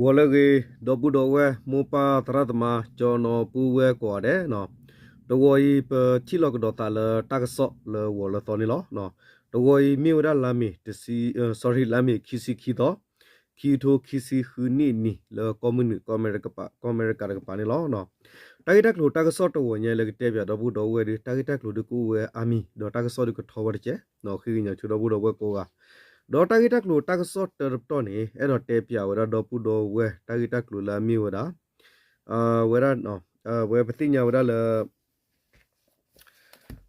ဂီၤလၢအဂ့ၤ ဒီပုၢ်ဒီဝဲၢ် မိၢ်ပၢ်သရၣ်သမါ ကၠီနီၤပုၢ်ဝဲၢ်ကိးဂၤဒဲး, တဂီၤအံၤ ပထံၣ်လိာ်ကဒီးသးလၢတၢ်ကစီၣ်လၢဂီၤလၢသီန့ၣ်လီၤ. တဂီၤအံၤမ့ၢ်ဝဲဒၣ်လါမ့ၤ တဆံ, sorry လါမ့ၤခံဆံခံသီ, ခံကထိခံဆံဃုနံၣ်အနံၤ လၢကီၢ်မုၢ်နုာ် ကီၢ်အမဲရကၤတကပၤန့ၣ်လီၤ. တၢ်ဂ့ၢ်တၢ်ကျိၤတၢ်ကစီၣ်တဂီၤညါလၢကတဲပၠးဒီပုၢ်ဒီဝဲၢ်ဒီး တၢ်ဂ့ၢ်တၢ်ကျိၤဒုးကအိၣ်ဝဲအါမံၤ ဒီးတၢ်ကစီၣ်ဒုးကထီဝဲတကဲး, ဃ့ကညးဆူဒီပုၢ်ဒီဝဲၢ်ကိးဂၤ, ဒီးတၢ်ဂ့ၢ်တၢ်ကျိၤတၢ်ကစီၣ်တၢတပတီၢ်န့ၣ် အဲၣ်ဒိးတဲပၠးဝဲဒၣ်ဒီပုၢ်ဒီဝဲၢ် တၢ်ဂ့ၢ်တၢ်ကျိၤလၢအမ့ၢ်ဝဲဒၣ် ဝဲဒၣ် ဝဲပသ့ၣ်ညါဝဲဒၣ်လၢ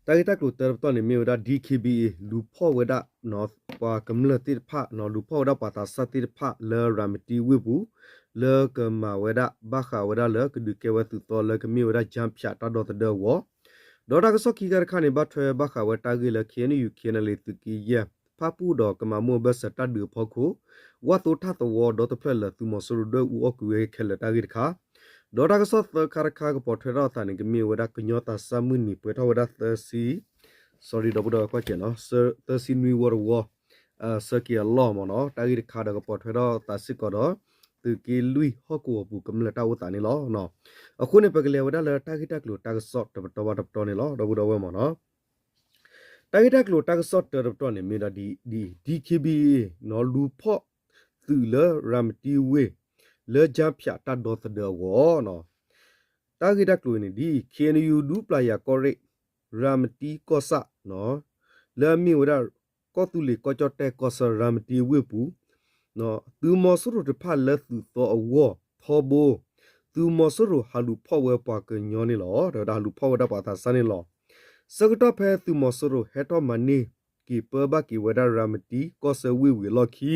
တၢ်ဂ့ၢ်တၢ်ကျိၤတၢတပတီၢ်န့ၣ်မ့ၢ်ဝဲဒၣ် DKBA လူၤဖီၣ်ဝဲဒၣ် ပှၤကမျၢၢ်သ့ၣ်တဖၣ် လူၤဖီၣ်ဝဲဒၣ်ပှၤသးစၢ်သ့ၣ်တဖၣ်လၢရၤမတံဝ့ၢ်ပူၤ လၢကမၤဝဲဒၣ် ဘၣ်ဃးဝဲဒၣ်လၢကဒုးကဲဝဲသုးသီလၢကမ့ၢ်ဝဲဒၣ် ကၠၣ်ဖၠးတၢ်ဒီသဒၢအဂီၢ်, ဒီးတၢ်ကစီၣ်ခံခါတခါန့ၣ် ဘၣ်ထွဲဘၣ်ဃးဝဲတၢ်ဂ့ၢ်လၢ KNU KNLA သုးက့ယဲၢ် ဖၣ်ပူၣ်ဒီးကမၤမိၢ်အဘၢၣ်စၢၤတၢ်ဒုးအဖီခိၣ် ဝၣ်သိထၣ်သဝီဒီတဖျၢၣ်လၢ သုးမီၤစိရိၤဒွဲၣ်အူအီၣ်ကွံာ်ဝဲခဲလၢာ်တၢ်ဂ့ၢ်တခါ, ဒီးတၢ်ကစီၣ်သၢခါတခါကပိာ်ထွဲထီၣ်အသးန့ၣ် ကမ့ၢ်ဝဲဒၣ်ကညီသးစၢ်မုၢ်နံၤပှဲၤထီၣ်ဝဲဒၣ်သၢဆံ, sorry ဒီပုၢ်ဒီဝဲၢ်ကွၢ်စဲးနီၤ, သၢဆံနွံဝီတဝီ ဆၢက့ၤအလီၢ်မ့ၢ်နီၤ, တၢ်ဂ့ၢ်တခါဒီးကပိာ်ထွဲထီၣ်အသးစ့ၢ်ကီးဒီး သုးက့လွံၢ်ဟီၣ်ကဝီၤပူၤကမျၢၢ်တၢ်အိၣ်သးန့ၣ်လီၤ. အဃိန့ၣ် ပကလဲၤဝဲဒၣ်လၢတၢ်ဂ့ၢ်တၢ်ကျိၤတၢ်ကစီၣ်တပတီၢ်ဘၣ်တပတီၢ်န့ၣ်လီၤ ဒီပုၢ်ဒီဝဲၢ်မ့ၢ်နီၤ. တၢ်ဂ့ၢ်တၢ်ကျိၤတၢ်ကစီၣ်တၢတပတီၢ်န့ၣ် မ့ၢ်ဒၣ်ဒ်အံၤ, DKBA လူၤဖီၣ်သုးလၢရၤမတံဝ့ၢ် လၢကၠၣ်ဖၠးတၢ်ဒီသဒၢအဂီၢ်, တၢ်ဂ့ၢ်တၢ်ကျိၤန့ၣ်ဒ်အံၤ, KNU ဒူပျၤယၤကီၢ်ရ့ၣ် ရၤမတံကီၢ်ဆၣ် လၢအမ့ၢ်ဝဲဒၣ် ကီၢ်သူလ့ၤကီၢ်ကၠီၣ်တဲၣ်ကီၢ်ဆၢရၤမတံဝ့ၢ်ပူၤ သုးမီၤစိရိၤတဖၣ်လၢသုးသီအဂီၢ်ထီဘိ, သုးမီၤစိရိၤဟးလူၤဖီၣ်ဝဲပှၤကညီန့ၣ်လီၤ. ဒီးဟးလူၤဖီၣ်ဝဲဒၣ်ပှၤသးစၢ်န့ၣ်လီၤ. ဆၢကတီၢ်ဖဲသုးမီၤစိရိၤဟဲထီၣ်မၤန့ၢ်က့ၤပၢဘၣ်က့ၤဝဲဒၣ်ရၤမတံကီၢ်ဆၢဝ့ၢ်ဝံၤအလီၢ်ခံ,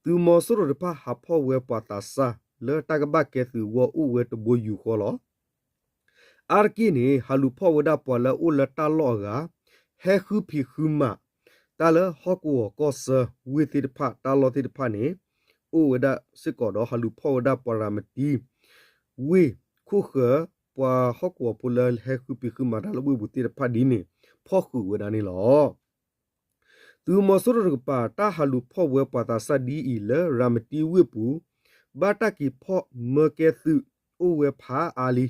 သုးမီၤစိရိၤတဖၣ်ဟးဖီၣ်ဝဲပှၤသးစၢ်လၢတၢ်ကဘၣ်ကဲသုးအဂီၢ်အိၣ်ဝဲတဘိယူၢ်ဃီလီၤ. အါတက့ၢ်န့ၣ် ဟးလူၤဖီၣ်ဝဲဒၣ်ပှၤလၢအအိၣ်လၢတၢ်လီၢ်အဂၤ, ဟဲဃုဖံးဃုမၤ တၢ်လၢဟီၣ်ကဝီၤကီၢ်ဆၢဝ့ၢ်သ့ၣ်တဖၣ် တၢ်လီၢ်သ့ၣ်တဖၣ်န့ၣ် အိၣ်ဝဲဒၣ်စ့ၢ်ကီးဒီး ဟးလူၤဖီၣ်ဝဲဒၣ်ပှၤရၤမတံဝ့ၢ်ခိၣ်ဃၢၤ ပှၤဟီၣ်ကဝီၤဖိလၢဟဲဃုဖံးဃုမၤတၢ်လၢဝ့ၢ်ပူၤသ့ၣ်တဖၣ်ဒ်န့ၣ် ဖီၣ်ဃုာ်ဝဲဒၣ်န့ၣ်လီၤ. သုးမီၤစိရိၤတကပၤ တၢ်ဟးလူၤဖီၣ်ဝဲပှၤသးစၢ်ဒ်အံၤလၢရၤမတံဝ့ၢ်ပူၤ, ဘၣ်တၢ်က့ၤဖီၣ်မၢကဲသုးအိၣ်ဝဲဖးအါလံ.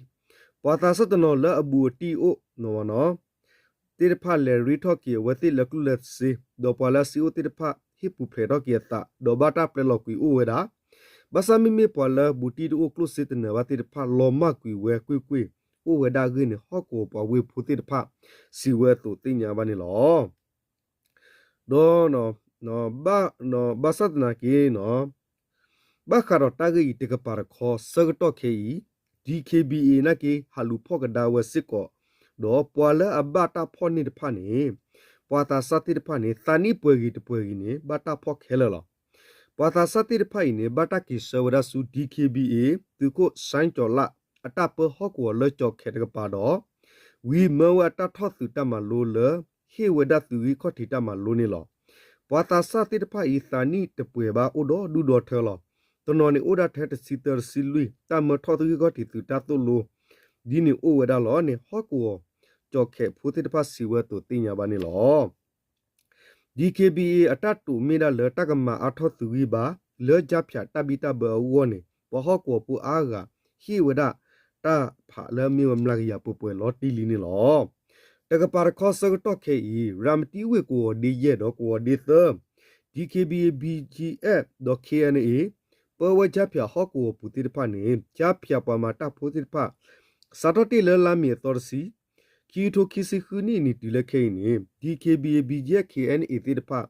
ပှၤသးစၢ်တနီၤလၢအဘူးအတံၢ်အိၣ်နီၢ်ဝီနီၢ် သ့ၣ်တဖၣ်လဲၤရ့ထီၣ်က့ၤအဝဲသ့ၣ်လၢကျိၣ်လၢစ့, ဒီးပှၤလၢအစ့အိၣ်သ့ၣ်တဖၣ် ဟ့ၣ်ပူၤဖျဲးထီၣ်က့ၤအသး ဒီးဘၣ်တၢ်ပျဲလီၤကွံာ်အိၣ်ဝဲဒၣ်. ဘၣ်ဆၣ်မ့မ့ၢ်ပှၤလၢဘူးတံၢ်တအိၣ်ကျိၣ်စ့တနၢၤဘၣ်သ့ၣ်တဖၣ် လီၤမၢ်ကွံာ်ဝဲကွ့ၢ်ကွ့ၢ် အိၣ်ဝဲဒၣ်အဂ့ၢ်န့ၣ် ဟီၣ်ကဝီၤပှၤဝ့ၢ်ဖိသ့ၣ်တဖၣ် စံးဝဲအသိးသ့ၣ်ညါဘၣ်န့ၣ်လီၤ. ဒီး ဘၣ်ဆၣ်သနာ်က့နီၢ် ဘၣ်ဃးဒီးတၢ်ဂ့ၢ်အံၤတကပၤတခီ ဆၢကတီၢ်ခဲအံၤ DKBA နာ်က့ ဟးလူၤဖီၣ်ကဒါဝဲစ့ၢ်ကီး, ဒီးပှၤလၢအဘၣ်တၢ်ဖီၣ်န့ၢ်တဖၣ်န့ၣ် ပှၤသးစၢ်သ့ၣ်တဖၣ်န့ၣ် သးနံၣ်ပှဲၤဂ့ၤတပှဲၤဂ့ၤန့ၣ် ဘၣ်တၢ်ဖီၣ်ခဲလၢာ်လီၤ. ပှၤသးစၢ်သ့ၣ်တဖၣ်အံၤန့ၣ် ဘၣ်တၢ်က့ၤဆှၢဝဲဒၣ်ဆူ DKBA သုးခိၣ် စဲကၠီၤလၣ် အတၢ်ပၢဟီၣ်ကဝီၤလၢကၠီၤခဲးတကပၤဒီး ဝံၤမၢဝဲအတၢ်ထီၣ်သုးတၢ်မၤလိလၢ ဟ့ၣ်ဝဲဒၣ်သုးဂံၢ်ခီၣ်ထံးတၢ်မၤလိန့ၣ်လီၤ. ပှၤသးစၢ်သ့ၣ်တဖၣ်အံၤ သးနံၣ်တပှဲၤဘၣ် အိၣ်ဒီဒူၣ်ဒီထၢလီၤ. တနီၤန့ၣ်အိၣ်ဒၣ်ထဲတဆံသၢတဆံလွံၢ် တၢ်မၢထီၣ်သုးဂံၢ်ခီၣ်ထံးသုးတၢ်သိၣ်လိ ဒ်န့ၣ်အိၣ်ဝဲဒၣ်လီၤန့ၣ် ဟီၣ်ကဝီၤကၠီၤခဲးဖိသ့ၣ်တဖၣ်စံးဝဲအသိးသ့ၣ်ညါဘၣ်န့ၣ်လီၤ. DKBA အတၢ်တိာ်မ့ၢ်ဒၣ်လၢတၢ်ကမၤအါထီၣ်သုးဂံၢ်ဘါ လၢကၠၣ်ဖၠးတၢ်ဘံၣ်တၢ်ဘၢအဂီၢ်န့ၣ် ပှၤဟီၣ်ကဝီၤဖိအါဂၤ ဟ့ၣ်ဝဲဒၣ်တၢ်ဖးလၢအမ့ၢ်ဝဲမျးကယၤပှဲၤပှဲၤလီၤတံၢ်လံန့ၣ်လီၤ. တကပၤတခီဆၢကတီၢ်ခဲအံၤ ရၤမတံဝ့ၢ်ကဝီၤဒ့ယဲၢ်ဒီးကဝီၤဒ့သၢ DKBA BGF ဒီး KNA ပၢဝဲကၠၣ်ဖၠးဟီၣ်ကဝီၤပူၤသ့ၣ်တဖၣ်န့ၣ် ကၠၣ်ဖၠးပှၤမၤတၢ်ဖိသ့ၣ်တဖၣ် စးထီၣ်တ့ၢ်လၢလါမ့ၤအသီတဆံ ခံကထိခံဆံဃုနံၣ်အနံၤတုၤလၢခဲအံၤန့ၣ် DKBA BGF KNA သ့ၣ်တဖၣ်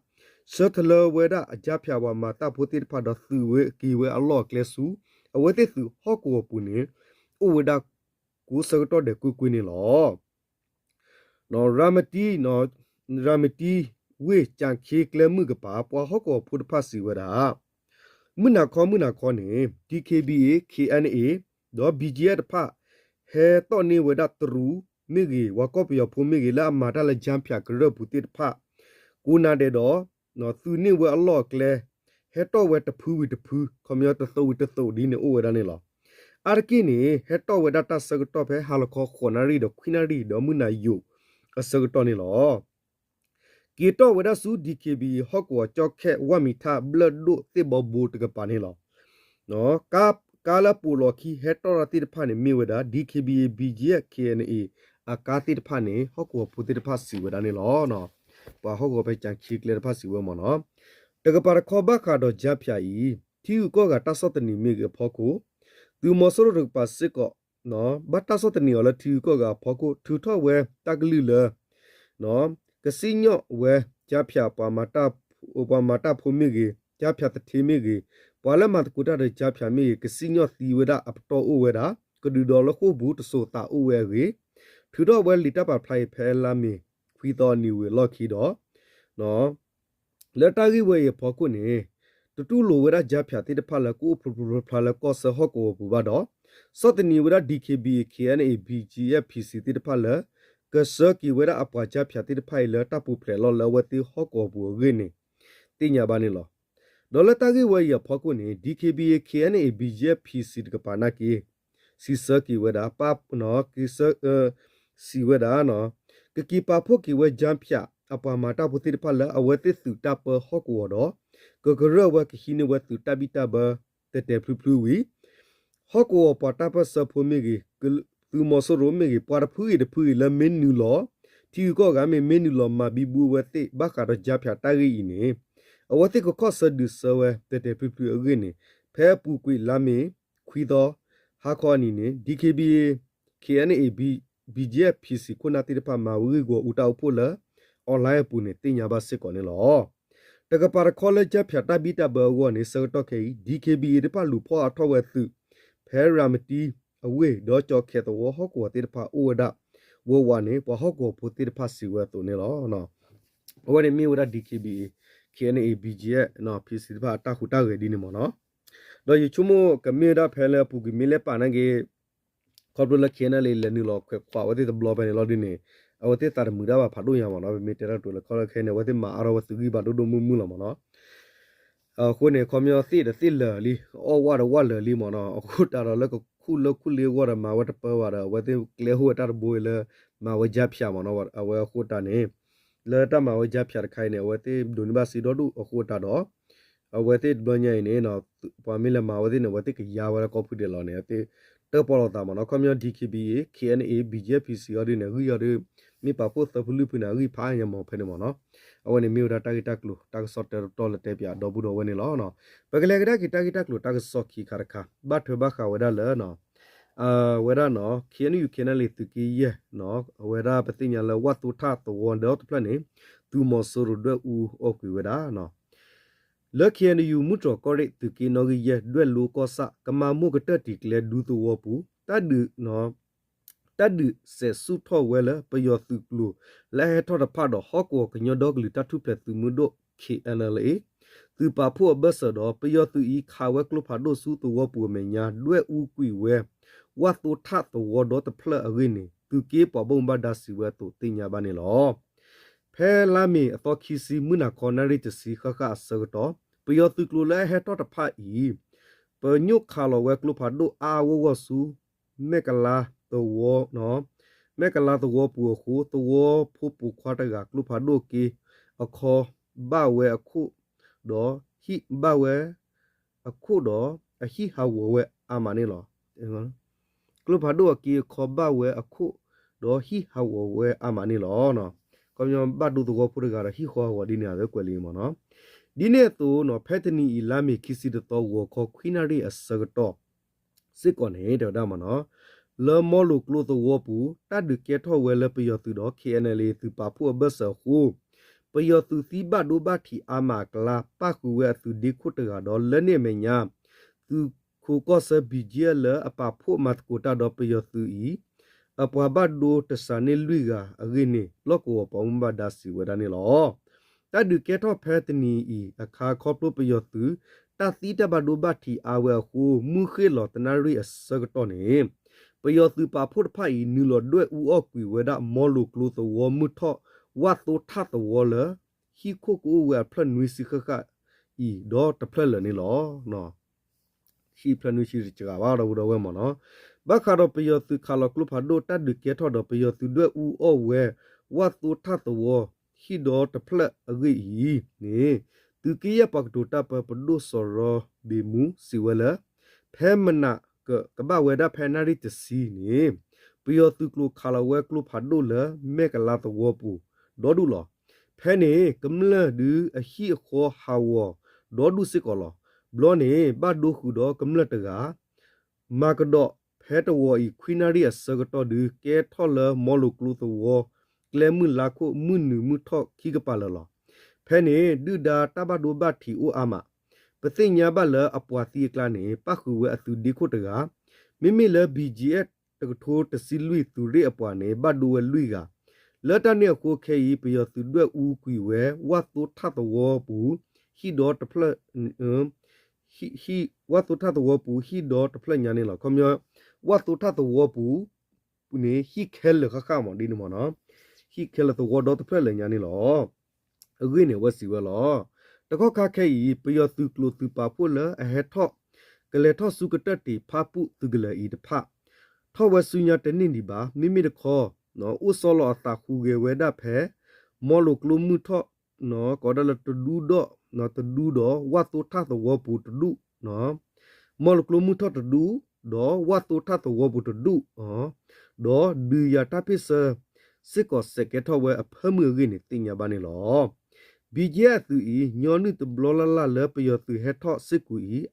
ဆှၢထီၣ်လၢဝဲဒၣ်အကၠၣ်ဖၠးပှၤမၤတၢ်ဖိသ့ၣ်တဖၣ်ဒီးသုးဝဲက့ၤဝဲအလီၢ်အကျဲဆူ အဝဲသ့ၣ်သုးဟီၣ်ကဝီၤပူၤန့ၣ် အိၣ်ဝဲဒၣ်ကိးဆၢကတီၢ်ဒဲးကွ့ၢ်ကွ့ၢ်န့ၣ်လီၤ. ရၤမတံ ရၤမတံဝ့ၢ်ကၠးခ့ကျဲမုၢ်ကပၤ ပှၤဟီၣ်ကဝီၤဖိတဖၣ်စံးဝဲဒၣ် မုၢ်နၤခီမုၢ်နၤခီန့ၣ် DKBA KNA ဒီး BGF တဖၣ် ဟဲတီၣ်န့ၢ်ဝဲဒၣ်တရူးမ့ၢ်ဂ့ၤ ပှၤကီၢ်ပယီၤဖိမ့ၢ်ဂ့ၤ လၢအမၤတၢ်လၢကၠၣ်ဖၠးကရၢၢ်ပူၤသ့ၣ်တဖၣ် ကိးနၤဒဲးဒီး သုးန့ၢ်ဝဲအလီၢ်အကျဲ ဟဲတီၣ်ဝဲတဖုဝံၤတဖု ခီပညီတသိးဝံၤတသိးဒ်န့ၣ်အိၣ်ဝဲဒၣ်န့ၣ်လီၤ. အါတက့ၢ်န့ၣ် ဟဲတီၣ်ဝဲဒၣ်တၢ်ဆၢကတီၢ်ဖဲဟါလီၤခီဃိးနၣ်ရံၣ်ဒီးခွံနၣ်ရံၣ်ဒီးမုၢ်နၤယိာ်အဆၢကတီၢ်န့ၣ်လီၤ. က့ၤတီၣ်ဝဲဒၣ်ဆူ DKBA ဟီၣ်ကဝီၤကၠီၣ်ခဲးဝၣ်မံၤထၣ်ဘျၢၣ်ဒိၣ်သ့ၣ်ဘီဘိတကပၤန့ၣ်လီၤ. ကါ ကါလၢအပိာ်လီၤခံဟဲတီၣ်တၢ်သ့ၣ်တဖၣ်န့ၣ် မ့ၢ်ဝဲဒၣ် DKBA BGF KNA အကါသ့ၣ်တဖၣ်န့ၣ် ဟီၣ်ကဝီၤဖိသ့ၣ်တဖၣ်စံးဝဲဒၣ်န့ၣ်လီၤ. ပှၤဟီၣ်ကဝီၤဖဲကၠၤခံကျဲတဖၣ်စံးဝဲမ့ၢ်နီၤ. တကပၤတခီဘၣ်ဃးဒီး ကြားဖြတ် အံၤ ထံဂုၤကီၢ်ဂၤတၢ်ဆီၣ်သနံးမ့ၢ်ဂ့ၤအဖီခိၣ် သုးမီၤစိရိၤတကပၤစ့ၢ်ကီး ဘၣ်တၢ်ဆီၣ်သနံးအီၤလၢထံဂုၤကီၢ်ဂၤအဖီခိၣ် ထုးထီၣ်ဝဲတၢ်ကလုၢ်လၢ ကစံၣ်ညီၣ်ဝဲ ကြားဖြတ် ပှၤမၤတၢ်ဖိမ့ၢ်ဂ့ၤ, ကြားဖြတ် သူဌေး မ့ၢ်ဂ့ၤ, ပှၤလၢမၤသကိးတၢ်ဒီး ကြားဖြတ် မ့ၢ်ဂ့ၤ ကစံၣ်ညီၣ်သံဝဲဒၣ်အပတီၢ်အိၣ်ဝဲဒၣ် ကဒုးဒီးလၢဃိာ်ပူၤတစိၤသးအိၣ်ဝဲအဂ့ၢ် ထုးထီၣ်ဝဲလံာ်တၢ်ပာ်ဖျါအံၤဖဲလါမ့ၤ ခွံသီအနံၤဝံၤအလီၢ်ခံဒီး လၢတၢ်ဂ့ၢ်ဝဲအံၤအဖီခိၣ်န့ၣ် တတူၢ်လိာ်ဝဲဒၣ် ကြားဖြတ် သ့ၣ်တဖၣ်လၢကအိၣ်ဖျိဖျိဖျါဖျါလၢကီၢ်ဆၢဟီၣ်ကဝီၤပူၤဘၣ်ဒီး ဆီၣ်သနံးဝဲဒၣ် DKBA KNA BGF PC သ့ၣ်တဖၣ်လၢ ကဆှၢက့ၤဝဲဒၣ်အပှၤ ကြားဖြတ် သ့ၣ်တဖၣ်အံၤလၢတၢ်ပူၤဖျဲးလီၤလၢအဝဲသ့ၣ်ဟီၣ်ကဝီၤပူၤအဂ့ၢ်န့ၣ် သ့ၣ်ညါဘၣ်န့ၣ်လီၤ. ဒီးလၢတၢ်ဂ့ၢ်ဝဲအံၤအဖီခိၣ်န့ၣ် DKBA KNA BGF PC တကပၤနာ်က့ စံးဆၢက့ၤဝဲဒၣ် ပၢ် က့ၤဆၢ စံးဝဲဒၣ် ကက့ၤပာ်ဖှိၣ်က့ၤဝဲ ကြားဖြတ် အပှၤမၤတၢ်ဖိသ့ၣ်တဖၣ်လၢအဝဲသ့ၣ်သုးတၢ်ပၢဟီၣ်ကဝီၤဒီး ကကရၢၢ်ဝဲကဟံးန့ၢ်ဝဲသုးတၢ်ဘံၣ်တၢ်ဘၢ တဲာ်တဲာ်ဖျုဖျုဝံၤ ဟီၣ်ကဝီၤပှၤတၢ်ပၢၢ်ဆၢဖိမ့ၢ်ဂ့ၤ, သုးမီၤစိရိၤမ့ၢ်ဂ့ၤ, ပှၤတဖုဂ့ၤတဖုဂ့ၤလၢမ့ၢ်နုာ်လီၤ ထံဂုၤကီၢ်ဂၤမ့ၢ် မ့ၢ်နုာ်လီၤမၤဘံဘူအဝဲသ့ၣ် ဘၣ်ဃးဒီး ကြားဖြတ် တၢ်ဂ့ၢ်အံၤန့ၣ် အဝဲသ့ၣ်ကခီၣ်ဆၢဒုးဆၢဝဲ တဲာ်တဲာ်ဖျုဖျုအဂ့ၢ်န့ၣ် ဖဲအပူၤကွံာ်လါမ့ၤ ခွံသီ ဟါခီအနံၤန့ၣ် DKBA KNA BGF PC ခိၣ်နၢ်သ့ၣ်တဖၣ်မၤဝဲဂ့ၢ်ဂီၤအူတၢ်အိၣ်ဖှိၣ်လၢ online အပူၤန့ၣ် သ့ၣ်ညါဘၣ်စ့ၢ်ကီးန့ၣ်လီၤ. တကပၤတခီလၢ ကြားဖြတ် တၢ်ဘံၣ်တၢ်ဘၢအဂီၢ်န့ၣ် ဆၢကတီၢ်ခဲအံၤ DKBA တဖၣ်လူၤဖီၣ်အါထီၣ်ဝဲသုး ဖဲရၤမတံအဝ့ၢ် ဒီးကၠီၤခဲသဝီဟီၣ်ကဝီၤသ့ၣ်တဖၣ်အိၣ်ဝဲဒၣ် ဝးဝးန့ၣ် ပှၤဟီၣ်ကဝီၤဖိသ့ၣ်တဖၣ်စံးဝဲအသိးန့ၣ်လီၤ. အဝဲန့ၣ်မ့ၢ်ဝဲဒၣ် DKBA KNA BGF PC တဖၣ်အတၢ်ဟူးတၢ်ဂဲၤဒ်န့ၣ်မ့ၢ်နီၤ. ဒီးယဆိကမိၣ်ကမ့ၢ်ဝဲဒၣ်ဖဲလၢအပူၤကွံာ်မ့ၢ်လဲၤပာ်နာ်က့ ခီဖျိလၢ KNLA လဲၤနုာ်လီၤခွဲးခွးအဝဲသ့ၣ်တဘျီဖဲန့ၣ်လီၤဒ်န့ၣ် အဝဲသ့ၣ်သးတမုာ်တၢ်ဘၣ်ဖးဒိၣ်ညါမ့ၢ်နီၤ. ပမ့ၢ်တဲတၢ်ကတိၤလၢခီလၢခဲအံၤန့ၣ် အဝဲသ့ၣ်မၤအါထီၣ်ဝဲသုးဂံၢ်ဘါဒိၣ်ဒိၣ်မုၢ်မုၢ်လီၤမ့ၢ်နီၤ. အဃိန့ၣ် ခီပညီသ့ၣ်ဒီးသ့ၣ်လၢာ်လံ, အီၣ်ဝၣ်ဒီးဝၣ်လၢာ်လံမ့ၢ်နီၤ. အဃိသတးဒီးလၢကခူၣ်လၢခူၣ်လ့အဂီၢ်ဒီးမၤဝဲတပၢဘၣ်ဒီး အဝဲသ့ၣ်ကျဲဟိၣ်ဝဲတၢ်တဘိလၢ မၤဝဲ ကြားဖြတ် မ့ၢ်နီၤ. အဝဲအဃိသတးန့ၣ် လၢတၢ်မၤဝဲ ကြားဖြတ် တခါအံၤန့ၣ် အဝဲသ့ၣ်ဒိးန့ၢ်ဘၣ်စ့ဒီဒူၣ်အဃိသတးဒီး အဝဲသ့ၣ်တဘျီညါအံၤန့ၣ် ပှၤမ့ၢ်လဲၤမၤဝဲသ့ၣ်န့ၣ် အဝဲသ့ၣ်ကယါဝဲလၢကီၢ်ဖုဒဲးလီၤန့ၣ် အဝဲသ့ၣ်တၢၣ်ပီၣ်လိာ်သးမ့ၢ်နီၤ. ခီပညီ DKBA KNA BGF PC အီၤဒ်န့ၣ် အဂံၢ်အီၤဒီး မ့ၢ်ပာ်ဖှိၣ်သၢဖုလွံၢ်ဖုန့ၣ် အဂံၢ်ဖးညါမ့ၢ်ဖဲန့ၣ်မ့ၢ်နီၤ. အဝဲန့ၣ်မ့ၢ်ဝဲဒၣ်တၢ်ဂ့ၢ်တၢ်ကျိၤ တၢ်ကစီၣ်တဲတီတီလၢတဲပၠးဒီပုၢ်ဒီဝဲၢ်န့ၣ်လီၤ. ပကလဲၤကဒါက့ၤတၢ်ဂ့ၢ်တၢ်ကျိၤတၢ်ကစီၣ်ခံခါတခါ ဘၣ်ထွဲဘၣ်ဃးဝဲဒၣ်လၢ အဝဲဒၣ်နီၤ KNU KNLA သုးက့ယဲၢ် အဝဲဒၣ်ပသ့ၣ်ညါလၢဝၣ်သိထၣ်သဝီဒီတဖျၢၣ်န့ၣ် သုးမီၤစိရိၤဒွဲၣ်အူအီၣ်ကွံာ်ဝဲဒၣ် လၢ KNU မုၢ်တြီၤကီၢ်ရ့ၣ် သုးက့နီၣ်ဂံၢ်ယဲၢ် ဒွဲၣ်လိကီၢ်ဆၣ် ကမၤမိၢ်ကတၢၢ်တံၤကျဲဒူသဝီပူၤ တၢ်ဒုး တၢ်ဒုးစဲးဆူၣ်ထီၣ်ဝဲလၢ ပယီၤသုးကျိၤလၢအဟဲထီၣ်တဖၣ်ဒီး ဟီၣ်ကဝီၤကညီဒီကလုာ်တၢ်ထူၣ်ဖျဲးသုးမုၢ်ဒိၣ် KNLA သုးပာ်ဖှိၣ်အဘၢၣ်စၢၤဒီး ပယီၤသုးအံၤခးဝဲကျိဖးဒိၣ်ဆူသဝီပူၤအမဲာ်ညါ ဒွဲၣ်အူကွံာ်ဝဲ ဝၣ်သိထၣ်သဝီဒီတဖျၢၣ်အဂ့ၢ်န့ၣ် သုးက့ပှၤဘၣ်မူဘၣ်ဒါစံးဝဲအသိးသ့ၣ်ညါဘၣ်န့ၣ်လီၤ. ဖဲလါမ့ၤအသီခံဆံ မုၢ်နၤခီနၣ်ရံၣ်တဆံဃၣ်ဃၣ်အဆၢကတီၢ် ပယီၤသုးကျိၤလၢအဟဲထီၣ်တဖၣ်အံၤ ပညိၣ်ခးလီၤဝဲကျိဖးဒိၣ်အါအါဂီၢ်ဂီၢ်ဆူ မဲၣ်ကလါသဝီ မဲၣ်ကလါသဝီပူၤအဃိ သဝီဖိပိာ်ခွါတဂၤ ကျိဖးဒိၣ်က့အခီဘၣ်ဝဲအခိၣ်ဒီး ဟံၣ်ဘၣ်ဝဲအခိၣ်ဒီး အဟံၣ်ဟးဂီၤဝဲအါမးန့ၣ်လီၤ. ကျိဖးဒိၣ်အက့အခီဘၣ်ဝဲအခိၣ်ဒီးဟံၣ်ဟးဂီၤဝဲအါမးန့ၣ်လီၤ. ခီပညီဘၣ်ဒိသဝီဖိတဂၤဒီးဟံၣ်ဃီဟးဂီၤဒ်န့ၣ် အဝဲကွဲးလံမ့ၢ်နီၤ. ဒ်န့ၣ်အသိးနီၤ ဖဲတနံၤအံၤ လါမ့ၤခံဆံတသီ ဂီၤခီခွံနၣ်ရံၣ်အဆၢကတီၢ် စ့ၢ်ကီးန့ၣ် တဲဝဲဒၣ်မ့ၢ်နီၤ, လၢမီလိၤကျိသဝီပူၤ တၢ်ဒုးကဲထီၣ်ဝဲလၢပယီၤသုးဒီး KNLA သုးပာ်ဖှိၣ်အဘၢၣ်စၢၤအဃိ ပယီၤသုးသံဘၣ်ဒိဘၣ်ထံးအါမးအကျါ ပၣ်ဃုာ်ဝဲအသုးဒ့ခိၣ်တဂၤဒီး လၢန့ၣ်အမဲာ်ညါ သုးခိးကီၢ်ဆၢ ဘံၣ်ကၠံၣ်လၢအပာ်ဖှိၣ်မၤသကိးတၢ်ဒီးပယီၤသုးအံၤ အပှၤဘၣ်ဒိတစးန့ၣ်လွံၢ်ဂၤအဂ့ၢ်န့ၣ် လီၢ်ကဝီၤပှၤမူဘၣ်ဒါစံးဝဲဒၣ်န့ၣ်လီၤ. တၢ်ဒုးကဲထီၣ်ဖဲတနံၤအံၤအခါ ခီဖျိပယီၤသုး တၢ်သံတၢ်ဘၣ်ဒိဘၣ်ထံးအါဝဲအဃိ မုၢ်ဃ့ၢ်လီၤတနၣ်ရံၣ်အဆၢကတီၢ်န့ၣ် ပယီၤသုးပာ်ဖှိၣ်တဖၣ်အံၤ နုာ်လီၤဒွဲၣ်အူအီၣ်ကွံာ်ဝဲဒၣ် မီလိၤကျိသဝီမုၢ်ထီၣ် ဝၣ်သိထၣ်သဝီလၢ ဟံၣ်ခိၣ်ကအိၣ်ဝဲအဖျၢၣ်နွံဆံဃၣ်ဃၣ်အံၤ ဒီတဖျၢၣ်လၢာ်န့ၣ်လီၤ. ဟံၣ်ဖျၢၣ်နွံဆံတစှၤဘၣ် ဒီပုၢ်ဒီဝဲၢ်မ့ၢ်နီၤ. ဘၣ်ဃးဒီးပယီၤသုးခးလီၤကျိဖးဒိၣ် တၢ်ဒုးကဲထီၣ်ဒီးပယီၤသုးဒွဲၣ်အူအီၣ်ဝဲ ဝၣ်သိထၣ်သဝီ ဟံၣ်ဒီတဖျၢၣ်အဂ့ၢ်အံၤန့ၣ် သုးက့ယဲၢ်ပှၤကတိၤတၢ်ပၢ ပဒိၣ်စီၤရီဘ့းမူ စံးဝဲလၢ ဖဲမနၤကကဘၣ်ဝဲဒၣ်ဖဲနၣ်ရံၣ်တဆံန့ၣ် ပယီၤသုးကျိၤခးလီၤဝဲကျိဖးဒိၣ်လၢမဲၢ်ကလါသဝီပူၤ ဒီဒူၣ်လီၤ. ဖဲန့ၣ် ကမျၢၢ်ဒုးအဟံၣ်အဃီဟးဂီၤဒီဒူၣ်စ့ၢ်ကီးလီၤ. ဘျီန့ၣ် ဘၣ်ဒိဃုာ်ဒီးကမျၢၢ်တဂၤ မၤကဒီးဖဲတဝီၤအံၤ ခွံနၣ်ရံၣ်အဆၢကတီၢ်ဒုး ကဲထီၣ်လၢမီလိာ်ကျိသဝီ ကျဲမုၢ်လါခိၣ် မုၢ်နုာ်မုၢ်ထီၣ်ခံကပၤလၢာ်လီၤ. ဖဲန့ၣ် ဒုၣ်ဒါတၢ်ဘၣ်ဒိဘၣ်ထံးအိၣ်အါမး, ပသ့ၣ်ညါဘၣ်လၢအပှၤသံအကျါန့ၣ် ပၣ်ဃုာ်ဝဲအသုးဒ့ခိၣ်တဂၤ, မ့မ့ၢ်လၢ ဘီၣ်ကၠံၣ်အဲၣ် တကထိတဆံလွံၢ်သုးရ့ၣ်အပှၤန့ၣ် ဘၣ်ဒိဝဲလွံၢ်ဂၤ, လၢတၢ်န့ၣ်အဃိခဲအံၤ ပယီၤသုးဒွဲၣ်အူကွံာ်ဝဲ ဝၣ်သိထၣ်သဝီပူၤ ဟံၣ်ဒီတဖျၢၣ် ဟံၣ် ဝၣ်သိထၣ်သဝီပူၤ ဟံၣ်ဒီတဖျၢၣ်ညါန့ၣ်လီၤ. ခီပညီ ဝၣ်သိထၣ်သဝီပူၤန့ၣ် ဟံၣ်ခဲလၢာ်ဃၣ်ဃၣ်မးဒ်န့ၣ်မ့ၢ်နီၤ, ဟံၣ်ခဲလၢာ်သဝီဒီတဖျၢၣ်လၢာ်ညါန့ၣ်လီၤ. အဂ့ၢ်န့ၣ် အဝဲစံးဝဲလီၤ. တကီၢ်ခါခဲအံၤ ပယီၤသုးကျိၤသုးပာ်ဖှိၣ်လၢအဟဲထီၣ် ကလဲၤထီၣ်ဆူကတၢၢ်တံာ်ဖၣ်ပူၣ်သုးကလၢၤအံၤတဖၣ် ထီၣ်ဝဲဆူညါတန့ၢ်ဒံးဘၣ်. မ့မ့ၢ်တခီ အိၣ်ဆီလီၤအသးဟူးဂဲၤဝဲဒၣ်ဖဲ မီလိာ်ကျိမုၢ်ထီၣ် ကိးဒၣ်လၢတဒူဒီး တဒူဒီး ဝၣ်သိထၣ်သဝီပူၤတဒူၣ် မီလိာ်ကျိမုၢ်ထီၣ်တဒူၣ် ဒီးဝၣ်သိထၣ်သဝီပူၤတဒူၣ် ဒီးဒုးယၤတၢ်ဖ့ၣ်ဆၢ စ့ၢ်ကီးစဲးကဲထီၣ်ဝဲအဖၢမုၢ်အဂ့ၢ်န့ၣ် သ့ၣ်ညါဘၣ်န့ၣ်လီၤ. ဘီၣ်ကၠံၣ်အဲၣ်အသုးအံၤ ညီနုၢ်တဘျီလၢ်လၢ်လၢပယီၤသုးဟဲထီၣ်စ့ၢ်ကီး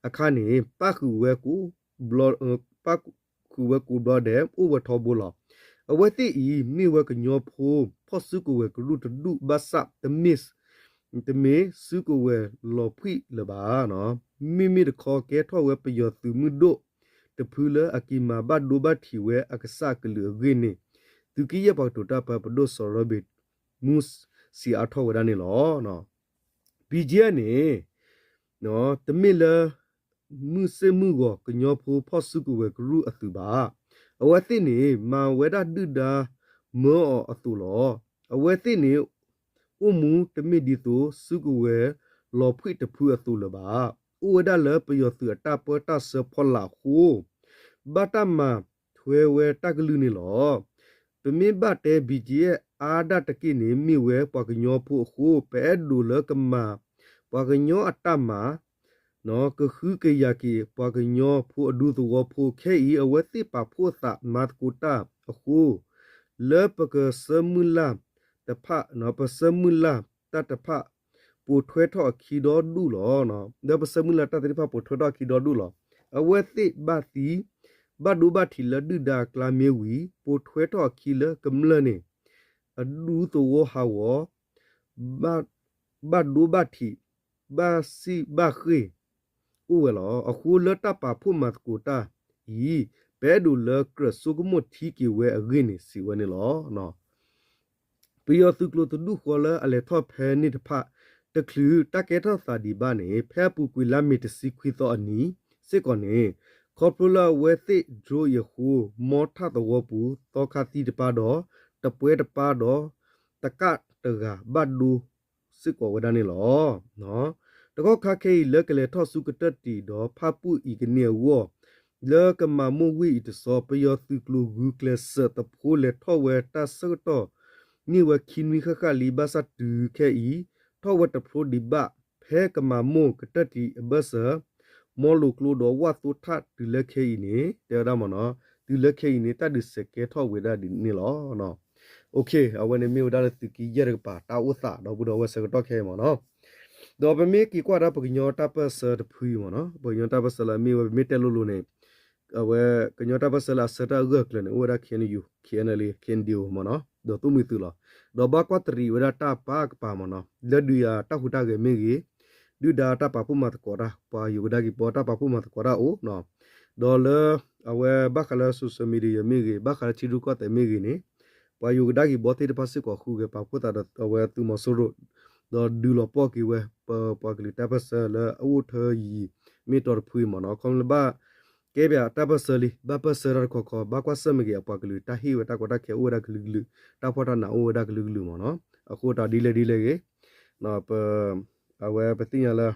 အံၤ အခါန့ၣ် ပၣ်ဃုာ်ဝဲကိး ပၣ်ဃုာ်ဝဲကိးဘျီဒဲး အိၣ်ဝဲထီဘိလီၤ. အဝဲသ့ၣ်အံၤ မ့ၢ်ဝဲကညီဖိ ဖီၣ်စုကဝဲၤကရူၢ်တဒူၣ်ဘၣ်ဆၣ် တမ့ၢ် တမ့ၢ်စုကဝဲၤလီၤဖှံၣ်လၢၤဘၣ်. မ့မ့ၢ်တခီကဲထီၣ်ဝဲပယီၤသုးမုၢ်ဒိၣ်တဖုလၢအက့ၤမၤဘၣ်ဒိဘၣ်ထံးဝဲ အကစၢ်အကလုာ်အဂ့ၢ်န့ၣ် သုးက့ယဲၢ်ပှၤကတိၤတၢ်ပၢ ပဒိၣ်စီၤရၢဘ့း မူစံးအါထီၣ်ဝဲဒၣ်န့ၣ်လီၤ. ဘီၣ်ကၠံၣ်အဲၣ်န့ၣ် တမ့ၢ်လၢ မုၢ်စ့ၢ်မုၢ်ဂီၤ ကညီဖိဖီၣ်စုကဝဲၤကရူၢ်အသုးဘၣ်. အဝဲသ့ၣ်န့ၣ် မၤဝဲဒၣ်ဒုၣ်ဒါမၢအီၤအသိးလီၤ. အဝဲသ့ၣ်န့ၣ် အိၣ်မူတမ့ၢ်ဒ်သိးစုကဝဲၤလီၤဖှံၣ်တဖုအသိးလၢၤဘၣ်. အိၣ်ဝဲဒၣ်လၢပယီၤသုးအတၢ်ပၢတၢ်ဆၢဖီလာ်အဃိ ဘၣ်တၢ်မၤထွဲဝဲတၢ်ကလုၢ်န့ၣ်လီၤ. ပမ့ၢ်ဘၣ်တဲ ဘီၣ်ကၠံၣ်အဲၣ် အါဒၣ်တက့ၢ်န့ၣ် မ့ၢ်ဝဲပှၤကညီဖိအဃိ ပအဲၣ်ဒိးလၢကမၤ ပှၤကညီအတၢ်မၤ ကဃုကယာ်က့ၤ ပှၤကညီဖိအဒူသဝီဖိ ခဲအံၤ အဝဲသ့ၣ်ပာ်ဖှိၣ်သးမၤသကိးတၢ်အဃိ လၢပကဆၢမုၢ်လၢ်တဖၣ် ပဆၢမုၢ်လၢ်တၢ်တဖၣ် ပိာ်ထွဲထီၣ်အခံဒီဒူၣ်လီၤ. လၢပဆၢမုၢ်လၢ်တၢ်သ့ၣ်တဖၣ် ပိာ်ထွဲထီၣ်အခံဒီဒူၣ်လီၤ. အဝဲသ့ၣ်ဘၣ်သံ ဘၣ်ဒိဘၣ်ထံးလၢဒုၣ်ဒါအကျါမ့ၢ်ဝံၤ ပိာ်ထွဲထီၣ်အခံလၢကမျၢၢ်န့ၣ် အဒူသဝီဟးဂီၤ ဘၣ်ဒိဘၣ်ထံး ဘၣ်စံၣ်ဘၣ်ဃ့ၢ် အိၣ်ဝဲလီၤ. အဃိလၢတၢ်ပာ်ဖှိၣ်မၤသကိးတၢ်အံၤ ပအဲၣ်ဒိးလၢကြၢးဆိကမိၣ်ထံက့ၤဝဲအဂ့ၢ်န့ၣ် စံးဝဲန့ၣ်လီၤ. ပယီၤသုးကျိၤတဒူၣ်ဃီလၢအလဲၤထီၣ်ဖဲန့ၣ်တဖၣ် တချုးတၢ်ကဲထီၣ်သးဒံးဘၣ်န့ၣ် ဖဲအပူၤကွံာ်လါမ့ၤတဆံခွံသီအနံၤစ့ၢ်ကီးန့ၣ် ခီဖျိလၢအဝဲသ့ၣ် drone အံၤအဃိ မီထၣ်သဝီပူၤ သီခါသံတပါဒီး တပွဲတပါဒီး တကၣ်တဂၤဘၣ်ဒိ စ့ၢ်ကီးဝဲဒၣ်န့ၣ်လီၤ. တကီၢ်ခါခဲအံၤ လၢကလဲၤထီၣ်ဆူကတၢၢ်တံာ်ဒီးဖၣ်ပူၣ်အံၤကန့ၢ်အဂီၢ် လၢကမၤမိၢ်ဝံၤအံၤတဆီ ပယီၤသုးကျိၤဂုာ်ကျဲးစၢးသဖှိလဲၤထီၣ်ဝဲတၢ်ဆၢကတီၢ် န့ၢ်ဝဲခံနွံဃၣ်ဃၣ်လံ ဘၣ်ဆၣ်တုၤခဲအံၤ ထီၣ်ဝဲတဖျိဒံးဘၣ် ဖဲကမၤမိၢ်ကတၢၢ်တံာ်အဘၢၣ်စၢၤ မီလိာ်ကျိဒီးဝၣ်သိထၣ်တုၤလၢခဲအံၤန့ၣ် တဲဝဲဒၣ်မ့ၢ်နီၤ တုၤလၢခဲအံၤန့ၣ် တၢ်ဒုးစဲးကဲထီၣ်ဝဲဒၣ်ဒ်န့ၣ်လီၤ. အဝဲန့ၣ်မ့ၢ်ဝဲဒၣ်လၢသုးက့ယဲၢ်တကပၤ တၢ်အိၣ်သးဒီပုၢ်ဒီဝဲၢ်ဆၢကတီၢ်ခဲအံၤမ့ၢ်နီၤ. ဒီးပမ့ၢ်က့ၤကွၢ်ဒၣ်ပကညီတၢ်ပၢၢ်ဆၢတဖုအံၤမ့ၢ်နီၤ ပကညီတၢ်ပၢၢ်ဆၢလၢအမ့ၢ်ဝဲပမ့ၢ်တဲလိၤလိၤန့ၣ် အဝဲကညီတၢ်ပၢၢ်ဆၢလၢအဆၢတၢ်အဂၢၢ်အကျၢၤန့ၣ် အိၣ်ဝဲဒၣ် ခ့ၣ်အဲၣ်ယူၣ် ခ့ၣ်အဲၣ်ယူၣ် မ့ၢ်နီၤ ဒီးသိၣ်မှံၤသုးလီၤ. ဒီးဘၣ်ကွၢ်တရံးဝဲဒၣ်တၢ်ပၢ်ကပၤမ့ၢ်နီၤ လၢဒုးယၤတၢ်ဟူးတၢ်ဂဲၤမ့ၢ်ဂ့ၤ ဒုၣ်ဒါတၢ်ပာ်ဖှိၣ်မၤသကိးတၢ် ပှၤယိၤကဒါက့ၤဘီတၢ်ပာ်ဖှိၣ်မၤသကိးတၢ်အိၣ်နီၤ ဒီးလၢ အဝဲဘၣ်ဃးလၢ social media မ့ၢ်ဂ့ၤ ဘၣ်ဃးလၢထံရူၢ်ကီၢ်သဲးမ့ၢ်ဂ့ၤန့ၣ် ပှၤယိၤကဒါက့ၤဘီသ့ၣ်တဖၣ်စ့ၢ်ကီး ဟူးဂဲၤပာ်ဖှိၣ်သးဒီးအဝဲသုးမီၤစိရိၤ ဒီးဒုးလီၤပှီၢ်က့ၤဝဲ ပပှၤကလုာ်တၢ်ပၢၢ်ဆၢလၢအအိၣ်ထၢယံၤ မ့ၢ်တီတဖုအံၤမ့ၢ်နီၤ ခီဖျိလၢဘၣ်ကဲပၠးတၢ်ပၢၢ်ဆၢလံ ဘၣ်ပၢၢ်ဆၢတၢ်တခီခီ ဘၣ်ကွၢ်ဆၢၣ်မဲာ်က့ၤအပှၤကလုာ် တၢ်ဟ့ၣ်ဝဲတၢ်ကီတၢ်ခဲအိၣ်ဝဲဒၣ်ကလုာ်ကလုာ် တၢ်ဖှီၣ်တၢ်နးအိၣ်ဝဲဒၣ်ကလုာ်ကလုာ်မ့ၢ်နီၤ အဃိတၢ်ဒ်လဲၣ်ဒ်လဲၣ်ဂ့ၤ ပ အဝဲပသ့ၣ်ညါလၢ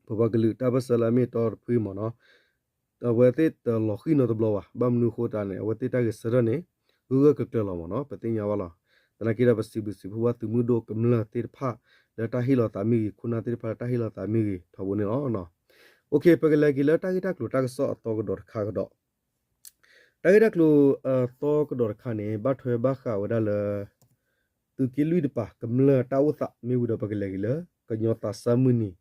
ပပှၤကလုာ်တၢ်ပၢၢ်ဆၢလၢအမ့ၢ်တီတဖုမ့ၢ်နီၤ အဝဲသ့ၣ်တလီၤဃံၤနီတဘျီဘၣ် ဘၣ်မနုၤအဃိသတးန့ၣ် အဝဲသ့ၣ်တၢ်ဂဲၤဆၢထၢၣ်န့ၣ် ဂၢၢ်ဂၢၢ်ကျၢၤကျၢၤလီၤမ့ၢ်နီၤ ပသ့ၣ်ညါဘၣ်လီၤ. သနာ်က့ဒီးပစံးဘျုးစံးဖှိၣ်ဘၣ်သုးမုၢ်ဒိၣ်ကမျၢၢ်သ့ၣ်တဖၣ် လၢတၢ်ဟ့ၣ်လီၤသးမ့ၢ်ဂ့ၤ ခိၣ်နၢ်သ့ၣ်တဖၣ်လၢတၢ်ဟ့ၣ်လီၤသးမ့ၢ်ဂ့ၤ ထီဘိန့ၣ်လီၤ. ပကလဲၤက့ၤလၢတၢ်ဂ့ၢ်တၢ်ကျိၤတၢ်ကစီၣ်အသီကဒီးတခါကဒီး. တၢ်ဂ့ၢ်တၢ်ကျိၤအသီကဒီးတခါန့ၣ် ဘၣ်ထွဲဘၣ်ဃးဝဲဒၣ်လၢ သုးက့လွံၢ်တပၤ ကမျၢၢ်တၢ်အိၣ်သး မ့ၢ်ဝံၤဒီးပကလဲၤက့ၤလၢ ကညီသးစၢ်မုၢ်နံၤ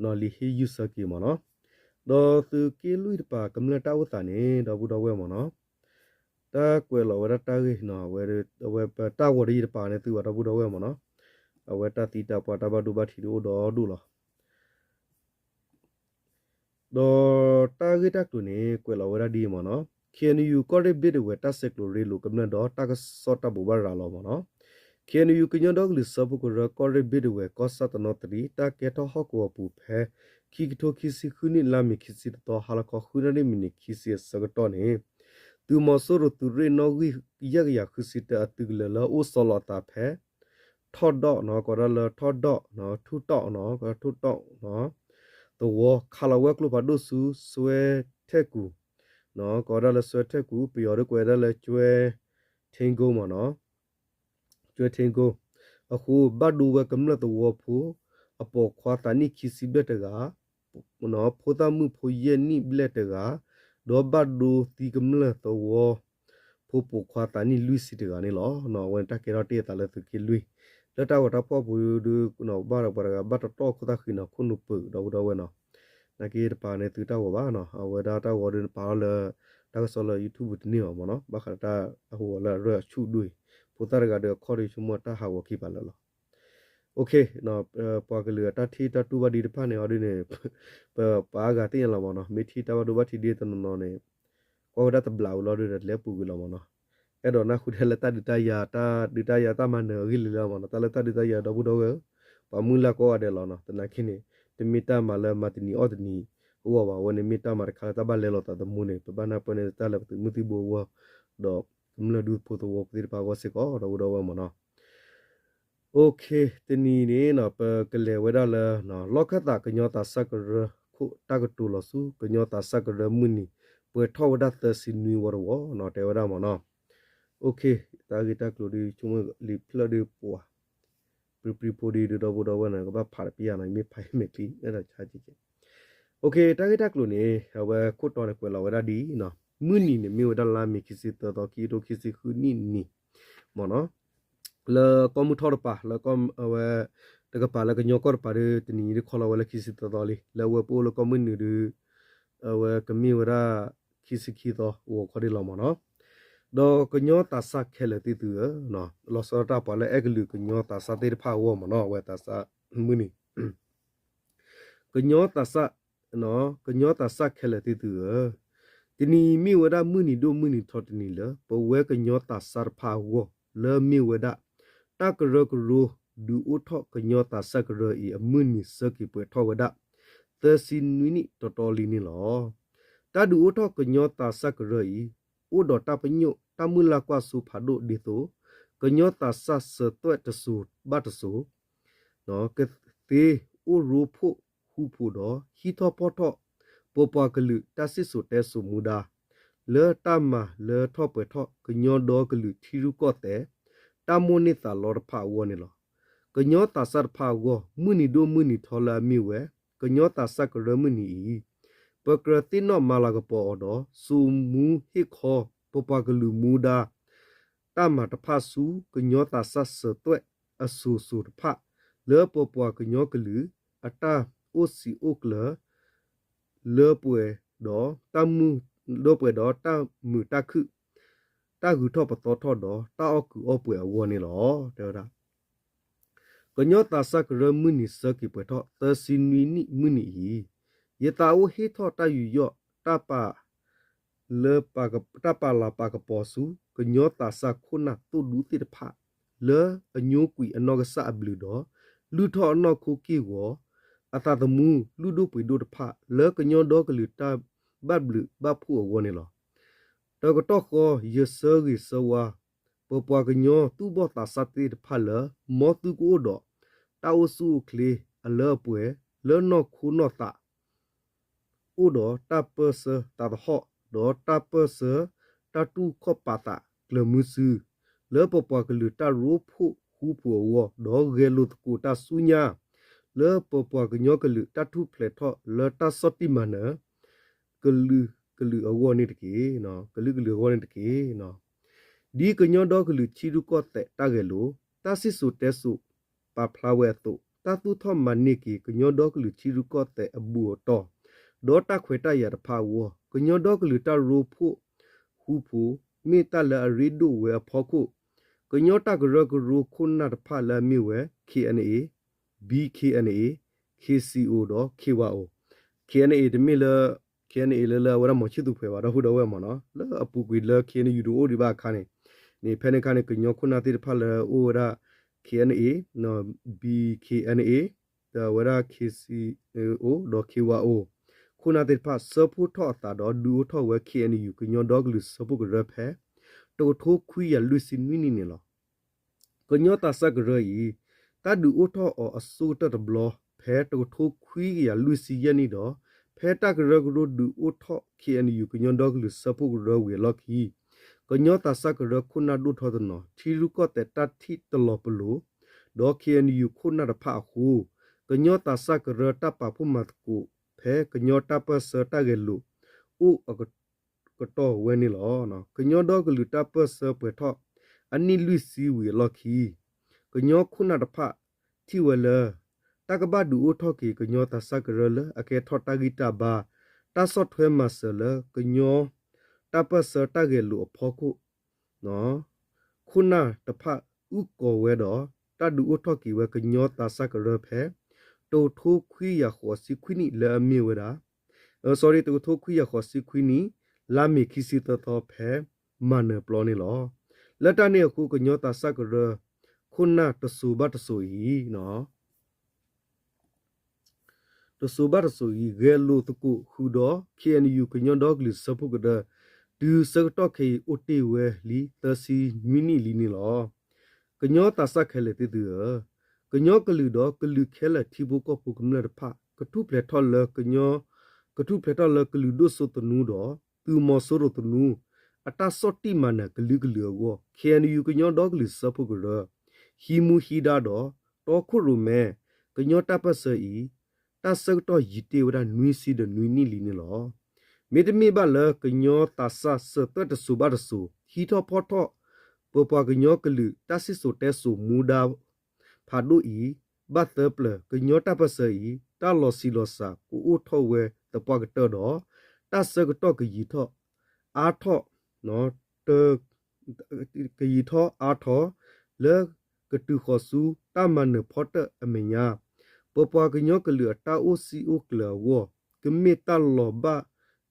လံာ်ဟ့ၣ်ယုၢ်ဆၢက့ၤမ့ၢ်နီၤ. ဒီးသုးက့လွံၢ်တပၤ ကမျၢၢ်တၢ်အိၣ်သးန့ၣ် ဒီပုၢ်ဒီဝဲၢ်မ့ၢ်နီၤ, တၢ်ကွဲးလီၤဝဲဒၣ်တၢ်ဂ့ၢ် အဝဲပတၢ်ဂီၤတယံာ်တပၤန့ၣ် သုဘၣ်ဒီပုၢ်ဒီဝဲၢ်မ့ၢ်နီၤ, အဝဲတၢ်သံတၢ်ပှၢ်တၢ်ဘၣ်ဒိဘၣ်ထံးဒုးအိၣ်ဒီဒူၣ်လီၤ. ဒီးတၢ်ဂ့ၢ်တၢ်ကျိၤန့ၣ် ကွဲးလီၤဝဲဒၣ်ဒ်အံၤမ့ၢ်နီၤ, ခ့ၣ်အဲၣ်ယူၣ် ကီၢ်ရ့ၣ်ဘ့ၣ်ဒဝဲၢ် တၢ်ဆဲးကျိးရ့လိာ်ကမျၢၢ်ဒီးတၢ်ကစီၣ်တၢ်ဘိးဘၣ်ရၤလီၤမ့ၢ်နီၤ, ခ့ၣ်အဲၣ်ယူၣ် ကညီဒီကလုာ်စၢဖှိၣ်ကရၢ ကီၢ်ရ့ၣ်ဘ့ၣ်ဒဝဲၢ် ကီၢ်ဆၣ်တနီသရံၣ် တၢ်ကဲထီၣ်ဟီၣ်ကဝီၤပူၤဖဲ ခံကထိခံဆံဃုနံၣ် လါမ့ၤခံဆံတသီ ဟါလီၤခီ ဃုနၣ်ရံၣ် မံးနံးခံဆံအဆၢကတီၢ်န့ၣ် သုးမီၤစိရိၤသုးရ့ၣ်နီၣ်ဂံၢ် ယဲၢ်ကယၤဃုဆံတၢ အသုးကလၢၤလၢအအိၣ်ဆီလီၤအသးဖဲ ထီၣ်ဒီး ကိးဒၣ်လၢထီၣ်ဒီး ထူၣ်တီၣ် ထူၣ်တီၣ် သဝီ ခးလီၤဝဲကျိဖးဒိၣ်ဆူ စွဲထဲကူၣ် ကိးဝဲဒၣ်လၢစွဲထဲကူၣ် ပယီၤဒုးကွဲးဝဲဒၣ်လၢ ကၠွဲထ့ကိမ့ၢ်နီၤ, ကၠွဲထ့ကိ အဃိ ဘၣ်ဒိဝဲကမျၢၢ်သဝီဖိ အပိာ်ခွါသးနံၣ်ခံဆံဘျဲၣ်တဂၤ ဖိသၣ်မုၣ်ဖိယဲၢ်နံၣ်ဘျဲၣ်တဂၤ, ဒီးဘၣ်ဒိသံကမျၢၢ်သဝီဖိပိာ်ခွါသးနံၣ်လွံၢ်ဆံတဂၤန့ၣ်လီၤ. အဝဲန့ၣ်တၢ်ကဲထီၣ်တ့ၢ်အသးလၢသုးက့လွံၢ် လၢတၢ်ဂီၤတၢ်ဖီၣ်ပူၤဒုး ဘၣ်ဒီးပှၤတဂၤဘၣ်တတီၢ်ခိၣ်သၣ်ဃံနီၤ ခိၣ်နူာ်ပၢၤဒီပုၢ်ဒီဝဲၢ်နီၤ, နာ်က့တပာ်န့ၢ်သုတၢ်ဂီၤဘၣ်နီၤ, အဝဲဒၣ်တၢ်ဂီၤဒုးနပာ်ထီၣ်လၢ တၢ်ကစီၣ်လၢ YouTube တန့ၢ်ဘၣ်မ့ၢ်နီၤ, ဘၣ်ဃးဒီးတၢ်အဟူးဂီၤလၢအရၢၢ်အဆူၣ်ဒိၣ်အံၤ, ဖိသၣ်တဂၤဒီးအခီၣ်ဒီးဆိကမိၣ်တၢ်ဟးဂီၤခံပာ်လၢာ်လီၤ. ပှၤကလုာ်အတၢ်ထံၣ်တၢ်တူၢ်ဘၣ်ဒံးတဖၣ်န့ၣ် အီၤဒ်န့ၣ် ပပှၤအါဂၤသ့ၣ်ညါလီၤမ့ၢ်နီၤ, မ့ၢ်ထံၣ်တၢ်ဘၣ်ဒိဘၣ်ထံးဒ်တနီၤနီၤန့ၣ် ကွၢ်ဝဲဒၣ်တဘျီဝံၤလီၤဒုးဒီး လဲၤပူၤကွံာ်လီၤမ့ၢ်နီၤ, အဲၣ်ဒိးနၢ်ဟူဒၣ်လၢတၢ်ဒုးတၢ်ယၤ တၢ်ဒုးတၢ်ယၤတၢ်မၤနၢၤအဂ့ၢ်လံလီၤမ့ၢ်နီၤ, တၢ်လၢတၢ်ဒုးတၢ်ယၤဒီပုၢ်ဒီဝဲၢ်ဧၢ, ပှၤမုၢ်လၢ်ကိးဂၤဒဲးလီၤနီၤ, သနာ်က့န့ၣ် တမ့ၢ်တၢ်မၤလၢမၤတနံၤအီၣ်တနံၤအဂီၢ်ဘၣ်, အဝဲန့ၣ်မ့ၢ်တၢ်မၤတခါလၢတၢ်ဘၣ်လဲၤလိာ်သးသမူန့ၣ် ပဘၣ်နၢ်ပၢၢ်န့ၢ်တၢ်လၢပသုးမုၢ်သံၣ်ဘိအဂီၢ်, ဒီးကမျၢၢ်ဒူဖိသဝီဖိသ့ၣ်တဖၣ်အဂီၢ်စ့ၢ်ကီး ဒီပုၢ်ဒီဝဲၢ်မ့ၢ်နီၤ. တနံၤန့ၣ် ပကလဲၤဝဲဒၣ်လၢ လီၢ်ခၢၣ်သးကညီသးစၢ်ကရၢခိၣ် တၢ်ကတိၤလီၤဆူ ကညီသးစၢ်ကရၢမုၢ်နံၤ ပှဲၤထီၣ်ဝဲဒၣ်သၢဆံနွံဝီတဝီနီၤ, တဲဝဲဒၣ်မ့ၢ်နီၤ. တၢ်ဂ့ၢ်တၢ်ကျိၤဒုး ဆိကမိၣ်လံာ်ဖျၢၣ်ဒုးပှၤ ပြံပြံဖိဒံးဒုး ဒီပုၢ်ဒီဝဲၢ်န့ၣ် ကဘၣ်ဖးတပျၢ်နီၤ, မ့ၢ်ဖးယမဲာ်ချံ အဲၣ်ဒိးဆါကဲကဲ. တၢ်ဂ့ၢ်တၢ်ကျိၤန့ၣ် အဝဲခိၣ်တီန့ၣ် ကွဲးလီၤဝဲဒၣ်ဒ်အံၤနီၤ, မုၢ်နံၤန့ၣ်မ့ၢ်ဝဲဒၣ်လါမ့ၤခံဆံသၢသီ ခံကထိခံဆံဃုနံၣ်နံၤ မ့ၢ်နီၤ, လၢကီၢ်မုၢ်ထီၣ်တပၤ လၢကီၢ်အဝဲ တကပၤလၢကညီကီၢ်တပၤဒုး တနံၤအံၤဒုးခီလီၤဝဲလၢခံဆံသၢသီလံ, လၢအဝဲပအိၣ်လၢကီၢ်မုၢ်နုာ်ဒုး အဝဲကမ့ၢ်ဝဲဒၣ် ခံဆံခံသီ ဂီၤခီဒ်လီၤမ့ၢ်နီၤ. ဒီးကညီသးစၢ်ခဲလၢာ်သ့ၣ်သုဧၢ, လီၤဆီဒၣ်တၢ်ပှၤလၢအဲၣ်ကလုာ်ကညီသးစၢ်သ့ၣ်တဖၣ်အဂီၢ်မ့ၢ်နီၤ, အဝဲသးစၢ်မုၢ်နံၤ ကညီသးစၢ် ကညီသးစၢ်ခဲလၢာ်သ့ၣ်သုဧၢ, တနံၤအံၤမ့ၢ်ဝဲဒၣ်မုၢ်နံၤဒိၣ်မုၢ်နံၤထီတနံၤလၢ ပဝဲကညီသးစၢ်တဖၣ်အဂီၢ် လၢအမ့ၢ်ဝဲဒၣ် တၢ်ကရၢကရိ ဒုးအိၣ်ထီၣ်ကညီသးစၢ်ကရၢအံၤ အမုၢ်နံၤဆၢက့ၤပှဲၤထီၣ်ဝဲဒၣ် သၢဆံနွံနံၣ်တီတီလံန့ၣ်လီၤ. တၢ်ဒုးအိၣ်ထီၣ်ကညီသးစၢ်ကရၢအံၤ အိၣ်ဒီးတၢ်ပညိၣ်တၢ်မုၢ်လၢ်ကွၢ်စိဖးဒိၣ်ဒ်သိး ကညီသးစၢ်စၢၤသွဲၣ်တစိၤဘၣ်တစိၤ ကသ့အိၣ်ရိဖှိၣ်ဃူဖိးဒီး ဟံးထီၣ်ဖီၣ်ထီၣ် ပပှၤကလုာ်တၢ်စံၣ်စိၤတဲစိၤမူဒါ လၢတၢ်မၤလၢထီၣ်ပှဲၤထီၣ်ကညီဒီကလုာ်ထံရူၢ်ကီၢ်သဲး တၢ်မိၣ်န့ၢ်သးလီတဖၣ်အဂီၢ်န့ၣ်လီၤ. ကညီသးစၢ်တဖၣ်အဂီၢ် မုၢ်နံၤဒိၣ်မုၢ်နံၤထီလၢအမ့ၢ်ဝဲ ကညီသးစၢ်ကရၢမုၢ်နံၤအံၤ ပကြၢးသ့ၣ်နီၣ်မၤလၤကပီၤအီၤဒီး စိာ်မူဟ့ၣ်ခီ ပပှၤကလုာ်မူဒါ တၢ်မၤတဖၣ်ဆူ ကညီသးစၢ်စၢၤသွဲၣ်အစိၤစိၤတဖၣ် လၢပပှၤကညီကလုာ် အတၢ်အိၣ်စံာ်အိၣ်ကျၢၤ လၢပှဲၤဒီးတၢ်မုာ် လၢပှဲၤဒီးတၢ်မုာ်တၢ်ခုၣ် တၢ်ဂုၤထီၣ်ပသီထီၣ်ဒီး တၢ်အီၣ်ကုာ်အီပှဲၤအဂီၢ်န့ၣ်လီၤ. တဲဝဲဒၣ် ကညီသးစၢ်ကရၢမုၢ်နံၤဆၢက့ၤပှဲၤထီၣ် သၢဆံနွံနံၣ်မုၢ်နံၤအံၤ ယသးအိၣ်ဟ့ၣ်ထီၣ်တၢ်ယူးယီၣ် တၢ်ပာ် လၢ တၢ်ပာ်လၤပာ်ကပီၤဆူ ကညီသးစၢ်ခိၣ်နၢ်သိၣ်ဒူသ့ၣ်တဖၣ် လၢအညိကွံာ်အနီၢ်ကစၢ်အဘျုးဒီး လုၢ်ထီၣ်အနီၢ်ခိက့ၢ်ဂီၤ အသးသမူလုၢ်ဒိၣ်ပှ့ၤဒိၣ်တဖၣ် လၢကညီဒီကလုာ်တၢ်ဘၣ်ဘျုးဘၣ်ဖှိၣ်အဂီၢ်န့ၣ်လီၤ. တကတီၢ်ဃီ ယဆၢဂ့ၤဆၢဝါ ပပှၤကညီသူၣ်ဘီၣ်သးစၢ်သ့ၣ်တဖၣ်လၢ မ်သုကအိၣ်ဒီး တၢ်အိၣ်ဆူၣ်အိၣ်ချ့အလၢအပှဲၤ လၢနီၢ်ခိနီၢ်သး အိၣ်ဒီးတၢ်ပၢၢ်ဆၢသးသဟီၣ် ဒီးတၢ်ပၢၢ်ဆၢ တၢ်တူၢ်ခီၣ်ပာ်သးကျၢၤမုဆူ လၢပပှၤကလုာ်တၢ်ရိဖှိၣ်ဃူဖိးအဂီၢ် ဒီးဂဲၤလိာ်သကိးတၢ်ဆူညါ လၢပပှၤကညီကလုာ်တၢ်ထူၣ်ဖျဲးထီၣ်လၢတၢ်ဆီၣ်တံၢ်မၤနၢၤ ကလုာ်ကလုာ်အဂီၢ်န့ၣ်တက့ၢ်. ကလုာ်ကလုာ်အဂီၢ်န့ၣ်တက့ၢ်. ဒ်ကညီဒီကလုာ်ထံရူၢ်ကီၢ်သဲးတၢ်ဂဲၤလိာ် တၢ်စံၣ်စိၤတဲစိၤပာ်ဖျါဝဲအသိး, တၢ်သူၣ်ထီၣ်မၤန့ၢ်က့ၤ ကညီဒီကလုာ်ထံရူၢ်ကီၢ်သဲးအဘူးအတံၢ် ဒီးတၢ်ခွဲးတၢ်ယာ်တဖၣ်အဂီၢ်, ကညီဒီကလုာ်တၢ်ရိဖှိၣ်ဃူဖိး မ့ၢ်တၢ်လၢအရ့ဒိၣ်ဝဲအဖီခိၣ်, ကညီတၢ်ကရၢကရိခိၣ်နၢ်တဖၣ်လၢအမ့ၢ်ဝဲ K N A, B K N A, K C O ဒီး K Y O, K N A တမ့ၢ်လၢ K N A လၢလၢအဝဲဒၣ်မီၤဆံၣ်သူးဖှဲးဘၣ် ဒီပုၢ်ဒီဝဲၢ်မ့ၢ်နီၤ, လၢအပူၤကွံာ်လၢ K N U တအိၣ်ဒံးဘၣ်အခါန့ၣ်, န့ၣ်ဖဲန့ၣ်အခါန့ၣ် ကညီခိၣ်နၢ်သ့ၣ်တဖၣ်လၢအအိၣ်ဝဲဒၣ် K N A, B K N A, ဒီးအဝဲဒၣ် K C O ဒီး K Y O ခိၣ်နၢ်သ့ၣ်တဖၣ် ဆၢဖှိၣ်ထီၣ်အသးဒီးဒုးအိၣ်ထီၣ်ဝဲ K N U ကညီဒီကလုာ်စၢဖှိၣ်ကရၢဖဲ တကထိခွံကယၤလွံၢ်ဆံနွံနံၣ်န့ၣ်လီၤ. ကညီသးစၢ်ကရၢအံၤ တၢ်ဒုးအိၣ်ထီၣ်အီၤအဆိကတၢၢ်တဘျီ ဖဲတကထိခွံကယၤလွံၢ်ဆံယဲၢ်နံၣ်ဒီး ဖဲတၢ်ကရၢကရိဒုးအိၣ်ထီၣ် K N U ကညီဒီကလုာ်စၢဖှိၣ်ကရၢဝံၤအလီၢ်ခံ ကညီသးစၢ်ကရၢခိၣ်နၢ်ဒိၣ်ထီၣ်တနီၤ ထံရူၢ်ကီၢ်သဲးတၢ်ထံၣ်တလီၤပလိာ် ဒီး K N U ခိၣ်နၢ်တဖၣ်အဃိ ကညီသးစၢ်ကရၢတၢ်ပာ်ဖှိၣ်မၤသကိး ဖဲကညီတၢ်ပၢၢ်ဆၢတၢ်ဂဲၤလိာ် အိၣ်အကတီၢ်ဝဲန့ၣ်လီၤ. ကညီဒီကလုာ်တၢ်ပၢၢ်ဆၢပှဲၤထီၣ် အနံၣ်လွံၢ်ဆံဝံၤအလီၢ်ခံ ကညီခိၣ်နၢ်တဖၣ် ထံၣ်ဝဲလၢ တၢ်ကဘၣ်ဒုးအိၣ်ထီၣ်က့ၤ ကညီသးစၢ်ကရၢလၢအကဲထီၣ်တၢ်ဂံၢ်တၢ်ဘါ တၢ်ဆီၣ်ထွဲမၤစၢၤလၢကညီတၢ်ပၢၢ်ဆၢတၢ်ဂဲၤလိာ်အဖီခိၣ် ခိၣ်နၢ်တဖၣ်အုၣ်ကီၤဝဲဒီး တၢ်ဒုးအိၣ်ထီၣ်က့ၤဝဲကညီသးစၢ်ကရၢဖဲ တကထိခွံကယၤဃိးဆံခွံနံၣ်လၢအမ့ၢ်ဝဲဒၣ် sorry တကထိခွံကယၤဃိးဆံခွံနံၣ် လါမ့ၤခံဆံသၢသီဖဲ မၤနၢၤပျီန့ၣ်လီၤ. လၢတၢ်န့ၣ်အဃိ ကညီသးစၢ်ကရၢ ခိၣ်နၢ်တစိၤဘၣ်တစိၤအံၤ တစိၤဘၣ်တစိၤအံၤ ဂဲၤလိာ်သကိးဃုာ်ဒီး K N U ကညီဒီကလုာ်စၢဖှိၣ်ကရၢ တုၤဆၢကတီၢ်ခဲအံၤ အိၣ်တ့ၢ်ဝဲလံသၢဆံနွံနံၣ်လံန့ၣ်လီၤ. ကညီသးစၢ်ခဲလၢာ်သ့ၣ်သုဧၢ, ကညီကလုာ်ဒီးကလုာ်ခဲလၢာ်ထံဖိကီၢ်ဖိကမျၢၢ်တဖၣ် ကထူၣ်ဖျဲးထီၣ်လၢကညီ ကထူၣ်ဖျဲးထီၣ်လၢကလုာ်ဒိၣ်စိသနူဒီး သုးမီၤစိရိၤသနူ အတၢ်ဆီၣ်တံၢ်မၤနၢၤကလုာ်ကလုာ်အဂီၢ် K N U ကညီဒီကလုာ်စၢဖှိၣ်ကရၢ ဟံးမူဟံးဒါဒီး တီခိၣ်ရိၣ်မဲ ကညီတၢ်ပၢၢ်ဆၢအံၤ တၢ်ဆၢကတီၢ်ယံာ်တ့ၢ်ဝဲဒၣ်နွံဆံဒီးနွံနံၣ်လံန့ၣ်လီၤ. မ့တမ့ၢ်ဘၣ်လၢကညီသးစၢ်စၢၤသွဲၣ်တစိၤဘၣ်တစိၤ ဟံးထီၣ်ဖီၣ်ထီၣ် ပပှၤကညီကလုာ်တၢ်စံၣ်စိၤတဲစိၤမူဒါ ဖးဒိၣ်အံၤ ဘၣ်သၢပျၢၤ ကညီတၢ်ပၢၢ်ဆၢအံၤ တၢ်လီၤဆံးလီၤစှၤကအိၣ်ထီၣ်ဝဲသပှၢ်ကတၢၢ်ဒီး တၢ်ဆၢကတီၢ်ကယံာ်ထီၣ် အါထီၣ် ကယံာ်ထီၣ်အါထီၣ် လၢကတုၤဃီၤဆူတၢ်မၤနၢၤဖီတၢၣ်အမဲာ်ညါ ပပှၤကညီကလုာ်အတၢ်အိၣ်စံာ်အိၣ်ကျၢၤအဂီၢ် ကမ့ၢ်တၢ်လီၤဘၣ်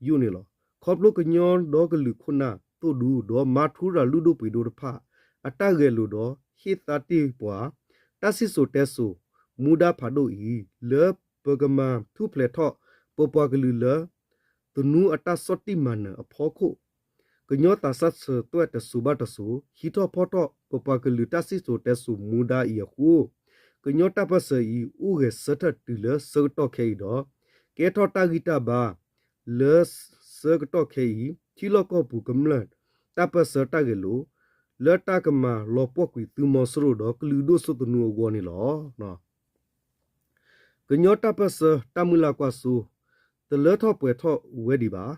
ယိၣ်န့ၣ်လီၤ. ခီဖျိကညီဒီကလုာ်ခိၣ်နၢ်သိၣ်ဒူဒီးမၤထူရၤလုၢ်ဒိၣ်ပှ့ၤဒိၣ်တဖၣ် အတၢ်ဂဲၤလိာ်ဒီးဟ့ၣ်သါတ့ၢ်ပှၤ တၢ်စံၣ်စိၤတဲစိၤ မူဒါဖးဒိၣ်အံၤ လၢပကမၤထူၣ်ဖျဲးထီၣ် ပပှၤကလုာ်လၢ သနူအတၢ်ဆီၣ်တံၢ်မၤနၢၤအဖီခိၣ် ကညီသးစၢ်စၢၤသွဲၣ်တစိၤဘၣ်တစိၤ ဟံးထီၣ်ဖီၣ်ထီၣ် ပပှၤကလုာ်တၢ်စံၣ်စိၤတဲစိၤမူဒါအံၤအဃိ ကညီတၢ်ပၢၢ်ဆၢအံၤ အိၣ်ဂဲၤဆၢထၢၣ်တုၤလၢဆၢကတီၢ်ခဲအံၤဒီး ကဲထီၣ်တၢ်ဂံၢ်တၢ်ဘါ လၢဆၢကတီၢ်ခဲအံၤ ထံလီၢ်ကီၢ်ပူၤကမျၢၢ် တၢ်ပၢၢ်ဆၢတၢ်ဂဲၤလိာ် လၢတၢ်ကမၤလီၤပှီၢ်ကွံာ်သုးမီၤစိရိၤဒီးကလုာ်ဒိၣ်စိသနူအဂီၢ်န့ၣ်လီၤ. ကညီတၢ်ပၢၢ်ဆၢတၢ်မုၢ်လၢ်ကွၢ်စိ တလၢထီၣ်ပှဲၤထီၣ်ဝဲဒံးဘၣ်.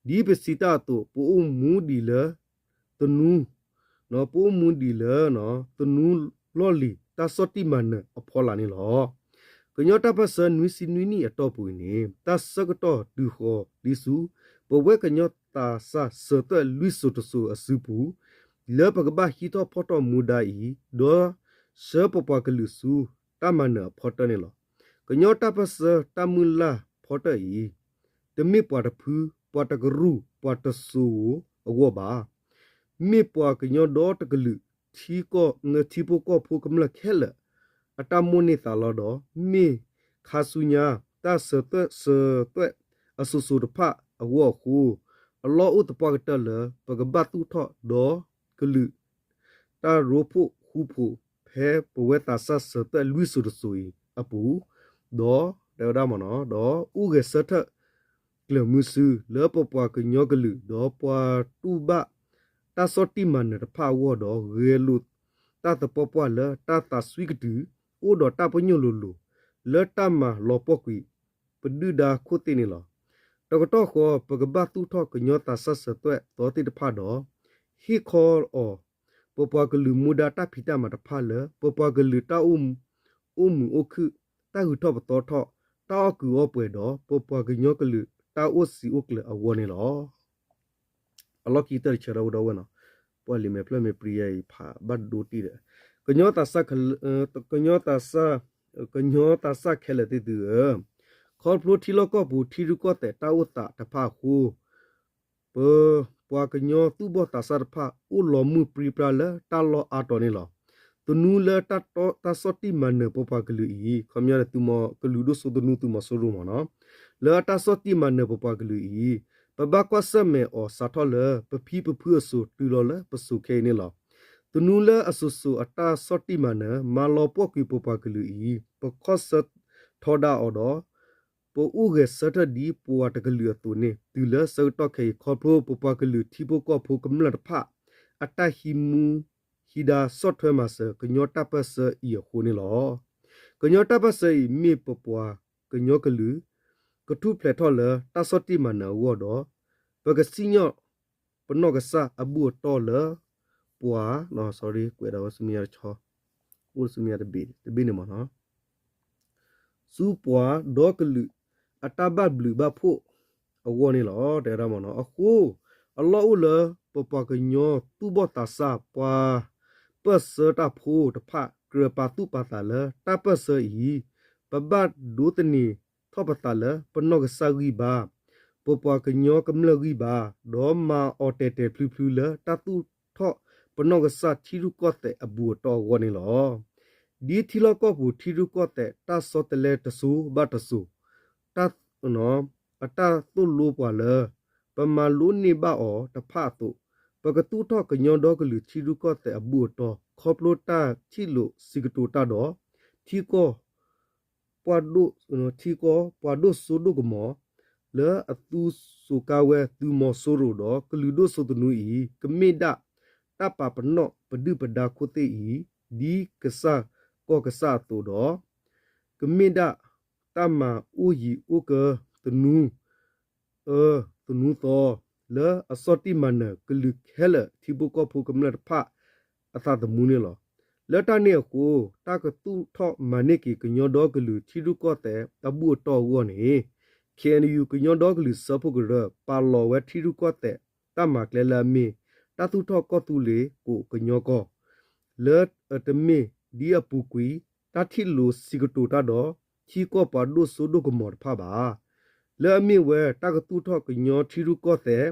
ဒ်ပစံးတၢ်အသိး ပအိၣ်မူဒံးလၢ သနူ ပအိၣ်မူဒံးလၢ သနူလီၢ်လံၤတၢ်ဆီၣ်တံၢ်မၤနၢၤအဖီလာ်န့ၣ်လီၤ. ကညီတၢ်ပၢၢ်ဆၢနွံဆံနွံနံၣ်အတီၢ်ပူၤအံၤန့ၣ် တၢ်ဆၢကတီၢ်တုၤဃီၤဒ်ဆူ ပဝဲကညီသးစၢ်စၢၤသွဲၣ်လွံၢ်စိၤတစိၤအစုပူၤ လၢပကဘၣ်ဟံးထီၣ်ဖီၣ်ထီၣ်မူဒါအံၤ ဒီးဆှၢပပှၤကလုာ်ဆူတၢ်မၤနၢၤအဖီတၢၣ်န့ၣ်လီၤ. ကညီတၢ်ပၢၢ်ဆၢတၢ်မုၢ်လၢ်ဖီတၢၣ်အံၤ တမ့ၢ်ပှၤတဖု ပှၤတကရူၢ် ပှၤတစိၤဧိၤအဂီၢ်ဘၣ်. မ့ၢ်ပှၤကညီဒီတကလုာ် ထံကီၢ် ထံဖိကီၢ်ဖိကမျၢၢ်ခဲလၢာ် အတၢ်မိၣ်န့ၢ်သးလီဒီး မ့ၢ်ခါဆူညါ တၢ်စၢၤသွဲၣ်စၢၤသွဲၣ်အစိၤစိၤတဖၣ်အဂီၢ်အဃိ အလီၢ်အိၣ်သပှၢ်ကတၢၢ်လၢ ပကဘၣ်သူၣ်ထီၣ်ဒီးကလုာ် တၢ်ရိဖှိၣ်ဃူဖိး ဖဲပဝဲသးစၢ်စၢၤသွဲၣ်လွံၢ်စိၤတစိၤအံၤအပူၤ ဒီး တဲဝဲဒၣ်မ့ၢ်နီၤ ဒီးအိၣ်ဂဲၤဆၢထၢၣ် ကျၢၤမုဆူ လၢပပှၤကညီကလုာ် ဒီးပှၤတူၢ်ဘၣ်တၢ်ဆီၣ်တံၢ်မၤနၢၤတဖၣ်အဂီၢ်ဒီး ဂဲၤလိာ်တၢ်သပှၢ်ပှၢ်လၢတၢ်သးစွံကတုၤ အိၣ်ဒီးတၢ်ပညိၣ်လိၤလိၤ လၢတၢ်မၤလီၤပှီၢ်ကွံာ် ပဒုၣ်ဒါခိၣ်သ့ၣ်န့ၣ်လီၤ. တကတီၢ်ဃီ ပကဘၣ်သူၣ်ထီၣ်ကညီသးစၢ်စၢၤသွဲၣ်သီသ့ၣ်တဖၣ်ဒီး ဟ့ၣ်ခီအီၤ ပပှၤကလုာ်မူဒါတၢ်ဖံးတၢ်မၤတဖၣ်လၢ ပပှၤကလုာ်တၢ်အိၣ်မုာ်အိၣ်ခုၣ်, တၢ်ဂုၤထီၣ်ပသီထီၣ်, တၢ်အီၣ်ကုးအီပှဲၤဒီး ပပှၤကညီကလုာ်တၢ်အိၣ်စံာ်အိၣ်ကျၢၤအဂီၢ်န့ၣ်လီၤ. အလီၢ်ခံကတၢၢ်တဆၢဒီပုၢ်ဒီဝဲၢ်နီၤ, ပှၤလံာ်မဲာ်ဖျၢၣ်မ့ၢ်ပြံယါအံၤဖးဘၣ်ဒိတံၢ်ဒီး ကညီသးစၢ်, ကညီသးစၢ်, ကညီသးစၢ်ခဲလၢာ်သ့ၣ်သုဧၢ, ခီဖျိထံလီၢ်ကီၢ်ပူၤထံရူၢ်ကီၢ်သဲးတၢ်အိၣ်သးတဖၣ်အဃိ ပပှၤကညီသူၣ်ဘီၣ်သးစၢ်တဖၣ် အိၣ်လီၤမုၢ်ပြံပြါလၢတၢ်လီၢ်အါတီၤန့ၣ်လီၤ. သနူလၢတၢ်ဆီၣ်တံၢ်မၤနၢၤပပှၤကလုာ်အံၤ, ခီပညီန့ၣ် သုးမီၤကလုာ်ဒိၣ်စိသနူ သုးမီၤစိရိၤမ့ၢ်နီၤ, လၢအတၢ်ဆီၣ်တံၢ်မၤနၢၤပပှၤကလုာ်အံၤ, ပဘၣ်ကွၢ်ဆၢၣ်မဲာ်အီၤစးထီၣ်လၢ ပဖံပဖုအစိၤတုၤလီၤလၢပစိၤခဲအံၤန့ၣ်လီၤ. သနူလၢအစိၤစိၤအတၢ်ဆီၣ်တံၢ်မၤနၢၤ မၤလီၤပှီၢ်ကွံာ်ပပှၤကလုာ်အံၤ, ပခီၣ်ဆၢထီဒါအီၤဒီး ပအိၣ်ဂဲၤဆၢထၢၣ်ဒ်ပှၤတကလုာ်အသိးန့ၣ် တုၤလၢဆၢကတီၢ်ခဲအံၤ ခီဖျိပပှၤကလုာ်ထံဖိကီၢ်ဖိကမျၢၢ်တဖၣ် အတၢ်ဟံးမူဟံးဒါဆီၣ်ထွဲမၤစၢၤ ကညီတၢ်ပၢၢ်ဆၢအံၤအဃိန့ၣ်လီၤ. ကညီတၢ်ပၢၢ်ဆၢအံၤ မ့ၢ်ပပှၤကညီကလုာ် ကထူၣ်ဖျဲးထီၣ်လၢတၢ်ဆီၣ်တံၢ်မၤနၢၤအဂီၢ်ဒီး ပကစံၣ်ညီၣ်ပနီၢ်ကစၢ်အဘူၣ်အတီၢ်လၢ ပှၤ, ကွဲးဒၣ်ဝဲဆူမဲာ်ညါတဆီ, အိၣ်ဆူမဲာ်ညါတဘ့ၣ်, တဘ့ၣ်န့ၣ်မ့ၢ်နီၤ ဆူပှၤဒီကလုာ်အတၢ်ဘၣ်ဘျုးဘၣ်ဖှိၣ်အဂီၢ်န့ၣ်လီၤ. တဲဝဲဒၣ်မ့ၢ်နီၤ, အဃိ အလီၢ်အိၣ်လၢပပှၤကညီသူၣ်ဘီၣ်သးစၢ် ပှၤပၢၢ်ဆၢတၢ်ဖိတဖၣ် ကြၢးပာ်သူၣ်ပာ်သးလၢတၢ်ပၢၢ်ဆၢအံၤ, ပဘၣ်ဒိးသန့ၤထီၣ်ပသးလၢပနီၢ်ကစၢ်ဂံၢ်ဘါ, ပပှၤကညီကမျၢၢ်ဂံၢ်ဘါ, ဒီးမၤအီၤတဲာ်တဲာ်ဖျုဖျုလၢတၢ်သူၣ်ထီၣ်ပနီၢ်ကစၢ်ထံရူၢ်ကီၢ်သဲးအဘူၣ်အတီၢ်အဂီၢ်န့ၣ်လီၤ. ဒ်ထံလီၢ်ကီၢ်ပူၤထံရူၢ်ကီၢ်သဲးတၢ်ဆီတလဲတစိၤဘၣ်တစိၤ တၢ် အတၢ်သိၣ်လိပှၤလၢ ပမၤလိန့ၢ်ဘၣ်အီၤတဖၣ်အသိး, ပကသူၣ်ထီၣ်ကညီဒီကလုာ်ထံရူၢ်ကီၢ်သဲးအဘူၣ်အတီၢ် ခီဖျိတၢ်ထံၣ်လိာ်စံးကတိၤတၢ်ဒီး ထံကီၢ် ပှၤဒိၣ်, ထံကီၢ်ပှၤဒိၣ်စိဒိၣ်ကမီၤ လၢအသူစူၤကါဝဲသုးမီၤစိရိၤဒီးကလုာ်ဒိၣ်စိသနူအံၤ ကမ့ၢ်ဒၣ်တၢ်ပာ်ပနီၣ်ပဒုၣ်ပဒါခိၣ်သ့ၣ်အံၤ ဒ်ကစၢ်ကီၢ်ကစၢ်အသိးဒီး ကမ့ၢ်ဒၣ်တၢ်မၤအိၣ်ယံၤအိၣ်ကၢသနူ အၢ သနူသီ လၢအဆီၣ်တံၢ်မၤနၢၤကလုာ်ခဲလၢာ် ထံဖိကီၢ်ဖိကမျၢၢ်တဖၣ်အသးသမူန့ၣ်လီၤ. လၢတၢ်န့ၣ်အဃိ တၢ်ကသူၣ်ထီၣ်မၤန့ၢ်က့ၤကညီဒီကလုာ်ထံရူၢ်ကီၢ်သဲးအဘူၣ်အတီၢ်အဂီၢ်န့ၣ် ခ့ၣ်အဲၣ်ယူၣ် ကညီဒီကလုာ်စၢဖှိၣ်ကရၢ ပာ်လီၤဝဲထံရူၢ်ကီၢ်သဲးတၢ်မၤကျဲလၢအမ့ၢ် တၢ်သူၣ်ထီၣ်ကီၢ်သူလ့ၤကိးကညီကီၢ် လၢအတမ့ၢ်ဒ်အပူၤကွံာ် တၢ်ထံၣ်လိာ်စံးကတိၤတၢ်ဒီး ထံကီၢ်ပှၤဒိၣ်စိဒိၣ်ကမီၤတဖၣ်ဘၣ်. လၢအမ့ၢ်ဝဲတၢ်ကသူၣ်ထီၣ်ကညီထံရူၢ်ကီၢ်သဲး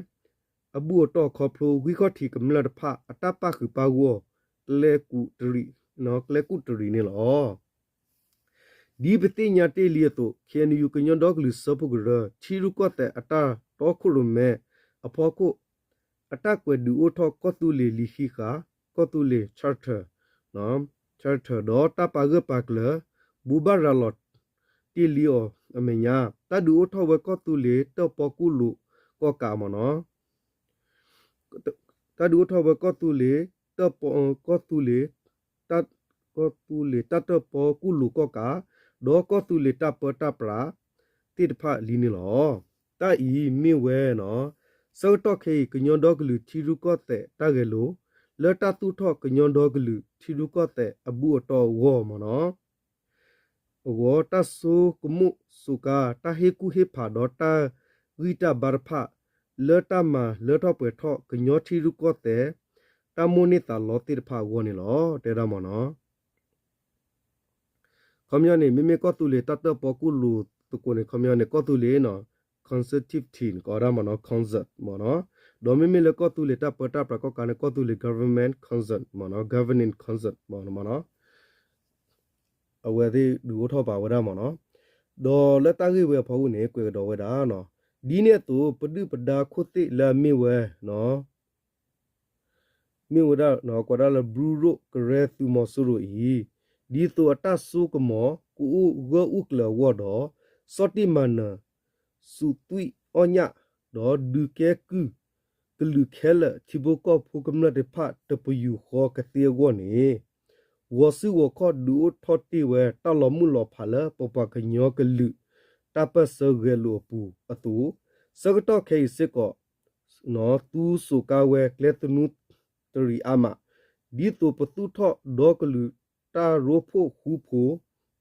အဘူၣ်အတီၢ်ခီဖျိ ဂံၢ်ခီၣ်ထံးကမျၢၢ်တဖၣ်အတၢ်ပာ်ဃုာ်ပာ်ဂီၢ် ကျဲကူးတရံး, ကျဲကူးတရံးန့ၣ်လီၤ. ဒ်ပသ့ၣ်ညါတ့ၢ်လံအသိး ခ့ၣ်အဲၣ်ယူၣ် ကညီဒီကလုာ်စၢဖှိၣ်ကရၢ ထံရူၢ်ကီၢ်သဲးအတၢ်တီခိၣ်ရိၣ်မဲအဖီခိၣ် အတၢ်ကွဲးဒုးအိၣ်ထီၣ်ကီၢ်သူလ့ၤလံာ်ဃံးဃာ် ကီၢ်သူလ့ၤ charter, charter ဒီးတၢ်ပာ်ဂၢၢ်ပာ်ကျၢၤ ဘူးဘၣ်ရၤလီၤတ့ၢ်လံအီၤအမဲာ်ညါ တၢ်ဒုးအိၣ်ထီၣ်ဝဲကီၢ်သူလ့ၤတၢၣ်ပီကူၣ်လိာ်ကီၢ်ကးမ့ၢ်နီၤ တၢ်ဒုးအိၣ်ထီၣ်ဝဲကီၢ်သူလ့ၤ တၢ်ပီ ကီၢ်သူလ့ၤ ကီၢ်သူလ့ၤတၢ်တၢၣ်ပီကူၣ်လိာ်ကီၢ်ကး ဒီးကီၢ်သူလ့ၤတၢ်ပၢတၢ်ပြးသ့ၣ်တဖၣ်လံန့ၣ်လီၤ. တၢ်အံၤမ့ၢ်ဝဲနီၤ ဆၢကတီၢ်ခဲအံၤ ကညီဒီကလုာ်ထံရူၢ်ကီၢ်သဲးတၢ်ဂဲၤလိာ် လၢတၢ်သူၣ်ထီၣ်ကညီဒီကလုာ်ထံရူၢ်ကီၢ်သဲးအဘူၣ်အတီၢ်အဂီၢ်မ့ၢ်နီၤ အဂီၢ် တၢ်ဆိကမိၣ်စူးကါ တၢ်ဟ့ၣ်ကူၣ်ဟ့ၣ်ဖးဒီးတၢ်ဂံၢ်တၢ်ဘါတဖၣ် လၢတၢ်မၤလၢထီၣ်ပှဲၤထီၣ်ကညီထံရူၢ်ကီၢ်သဲး တၢ်မိၣ်န့ၢ်သးလီသ့ၣ်တဖၣ်အဂီၢ်န့ၣ်လီၤ. တဲဒၣ်မ့ၢ်နီၤ ခီပညီန့ၣ် မ့မ့ၢ်ကီၢ်သူလ့ၤတၢ်တၢၣ်ပီကူၣ်လိာ်သကိးန့ၣ် ခီပညီန့ၣ် ကီၢ်သူလ့ၤနီၤ consultative team ကိးဒၣ်မ့ၢ်နီၤ consult မ့ၢ်နီၤ ဒီးမ့မ့ၢ်လၢကီၢ်သူလ့ၤတၢ်ပၢတၢ်ပြးကီၢ်ကးန့ၣ် ကီၢ်သူလ့ၤ government consult မ့ၢ်နီၤ governing consult မ့ၢ်နီၤ အဝဲသ့ၣ်ဒုးအိၣ်ထီၣ်ပာ်ဝဲဒၣ်မ့ၢ်နီၤ ဒီးလၢတၢ်ဂ့ၢ်ဝဲအဖီခိၣ်န့ၣ် ကွဲးကဒီးဝဲဒၣ်နီၤ ဒ်န့ၣ်အသိး ပဒုၣ်ပဒါခိၣ်သ့ၣ်လၢအမ့ၢ်ဝဲ မ့ၢ်ဝဲဒၣ် ကွၢ်ဒၣ်လၢ ဘြူရိၣ်ကရဲသုးမီၤစိရိၤအံၤ ဒ်သိးအတၢ်စိကမီၤ ကအိၣ်ဂၢၢ်အိၣ်ကျၢၤအဂီၢ်ဒီး ဆီၣ်တံၢ်မၤနၢၤ စူးသွံၣ်အီၣ်ညၣ် ဒီးဒုးကဲကုၢ် ကလုာ်ခဲလၢာ် ထံဖိကီၢ်ဖိကမျၢၢ်သ့ၣ်တဖၣ် တပယူာ်ဃီကသ့အဂီၢ်န့ၣ် ဂီၤစုဂီၤခီၣ်ဒုးအိၣ်ထီၣ်တ့ၢ်ဝဲ တၢ်လီၤမုၢ်လီၤဖးလၢပပှၤကညီကလုာ် တၢ်ပၢၢ်ဆၢဂဲၤလိာ်အပူၤအသိး, ဆၢကတီၢ်ခဲအံၤစ့ၢ်ကီး သူစိာ်ကါဝဲကျဲသနူတရံးအါမး, ဒ်သိးပသူၣ်ထီၣ်ဒီကလုာ်တၢ်ရိဖှိၣ်ဃူဖိး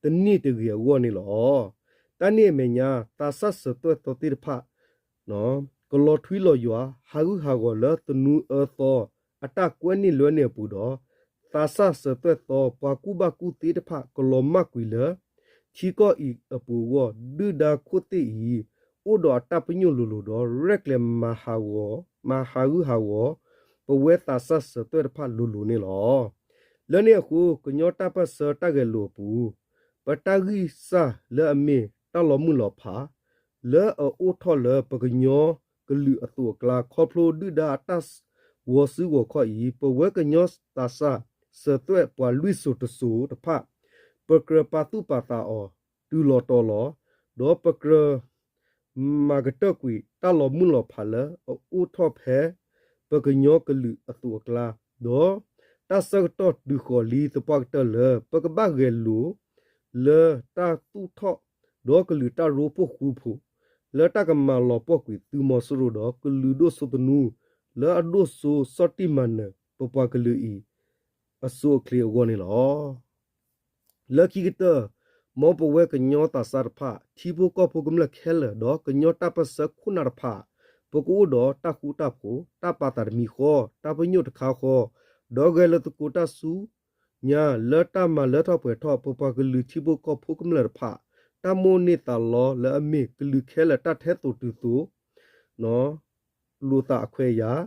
တန့ၢ်တဂ့ၤအဂီၢ်န့ၣ်လီၤ. တၢ်န့ၣ်အမဲာ်ညါ သးစၢ်စၢၤသွဲၣ်သီသ့ၣ်တဖၣ် ကလီၤထွံလီၤယွၤ ဟးဂူာ်ဟးဂီၤလၢသနူအၢသီ အတၢ်ကွဲန့ၢ်လွဲန့ၢ်အပူၤဒီး သးစၢ်စၢၤသွဲၣ်သီ ပှၤကူၣ်ဘၣ်ကူၣ်သ့တဖၣ် ကလီၤမၢ်ကွံာ်လၢ ထံကီၢ်အံၤအပူၤအဂီၢ် ဒုၣ်ဒါခိၣ်သ့ၣ်အံၤ အိၣ်ဒီးအတၢ်ပညိၣ်လိၤလိၤဒီး ရဲၣ်ကျဲၤမၤဟးဂီၤ မၤဟးဂူာ်ဟးဂီၤ ပဝဲသးစၢ်စၢၤသွဲၣ်တဖၣ်လိၤလိၤန့ၣ်လီၤ. လၢန့ၣ်အဃိ ကညီတၢ်ပၢၢ်ဆၢတၢ်ဂဲၤလိာ်အပူၤ ပတၢ်ဂံၢ်စၢ်လၢအမ့ၢ်တၢ်လီၤမုၢ်လီၤဖး လၢအအိၣ်ထီၣ်လၢပကညီကလုာ်အသိးအကျါ ခီဖျိဒုၣ်ဒါအတၢ်ဂီၤစုဂီၤခီၣ်အံၤ ပဝဲကညီသးစၢ်စၢၤသွဲၣ်ပှၤလွံၢ်စိၤတစိၤတဖၣ် ပကြၢးပာ်သူၣ်ပာ်သးအီၤတုၤလီၤတီၤလီၤ. ဒီးပကြၢး မၤကတၢၢ်ကွံာ်တၢ်လီၤမုၢ်လီၤဖးလၢအအိၣ်ထီၣ်ဖဲ ပကညီကလုာ်အသိးအကျါ, ဒီးတၢ်ဆၢကတီၢ်တုၤဃီၤလံသပှၢ်ကတၢၢ်လၢ ပကဘၣ်ဂဲၤလိာ် လၢတၢ်သူၣ်ထီၣ် ဒီကလုာ်တၢ်ရိဖှိၣ်ဃူဖိး လၢတၢ်ကမၤလီၤပှီၢ်ကွံာ်သုးမီၤစိရိၤဒီးကလုာ်ဒိၣ်စိသနူ လၢအဒိၣ်စိစီၣ်တံၢ်မၤနၢၤ ပပှၤကလုာ်အံၤ အစိအချ့အဂီၢ်န့ၣ်လီၤ. လၢခံကတၢၢ် မ်ပဝဲကညီသးစၢ်တဖၣ် ထံဖိကီၢ်ဖိကမျၢၢ်ခဲလၢာ် ဒီးကညီတၢ်ပၢၢ်ဆၢခိၣ်နၢ်တဖၣ် ပကအိၣ်ဒီးတၢ်ဃူတၢ်ဖိး, တၢ်ပာ်သးတမံၤဃီ, တၢ်ပညိၣ်တခါဃီ, ဒီးဂဲၤလိာ်သကိးတၢ်ဆူညါ လၢတၢ်မၤလၢထီၣ်ပှဲၤထီၣ် ပပှၤကလုာ်ထံဖိကီၢ်ဖိကမျၢၢ်တဖၣ် တၢ်မိၣ်န့ၢ်သးလီလၢအမ့ၢ်ကလုာ်ခဲလၢာ်တၢ်ထဲသိးတုၤသိး လိာ်သးအခွဲးယာ်,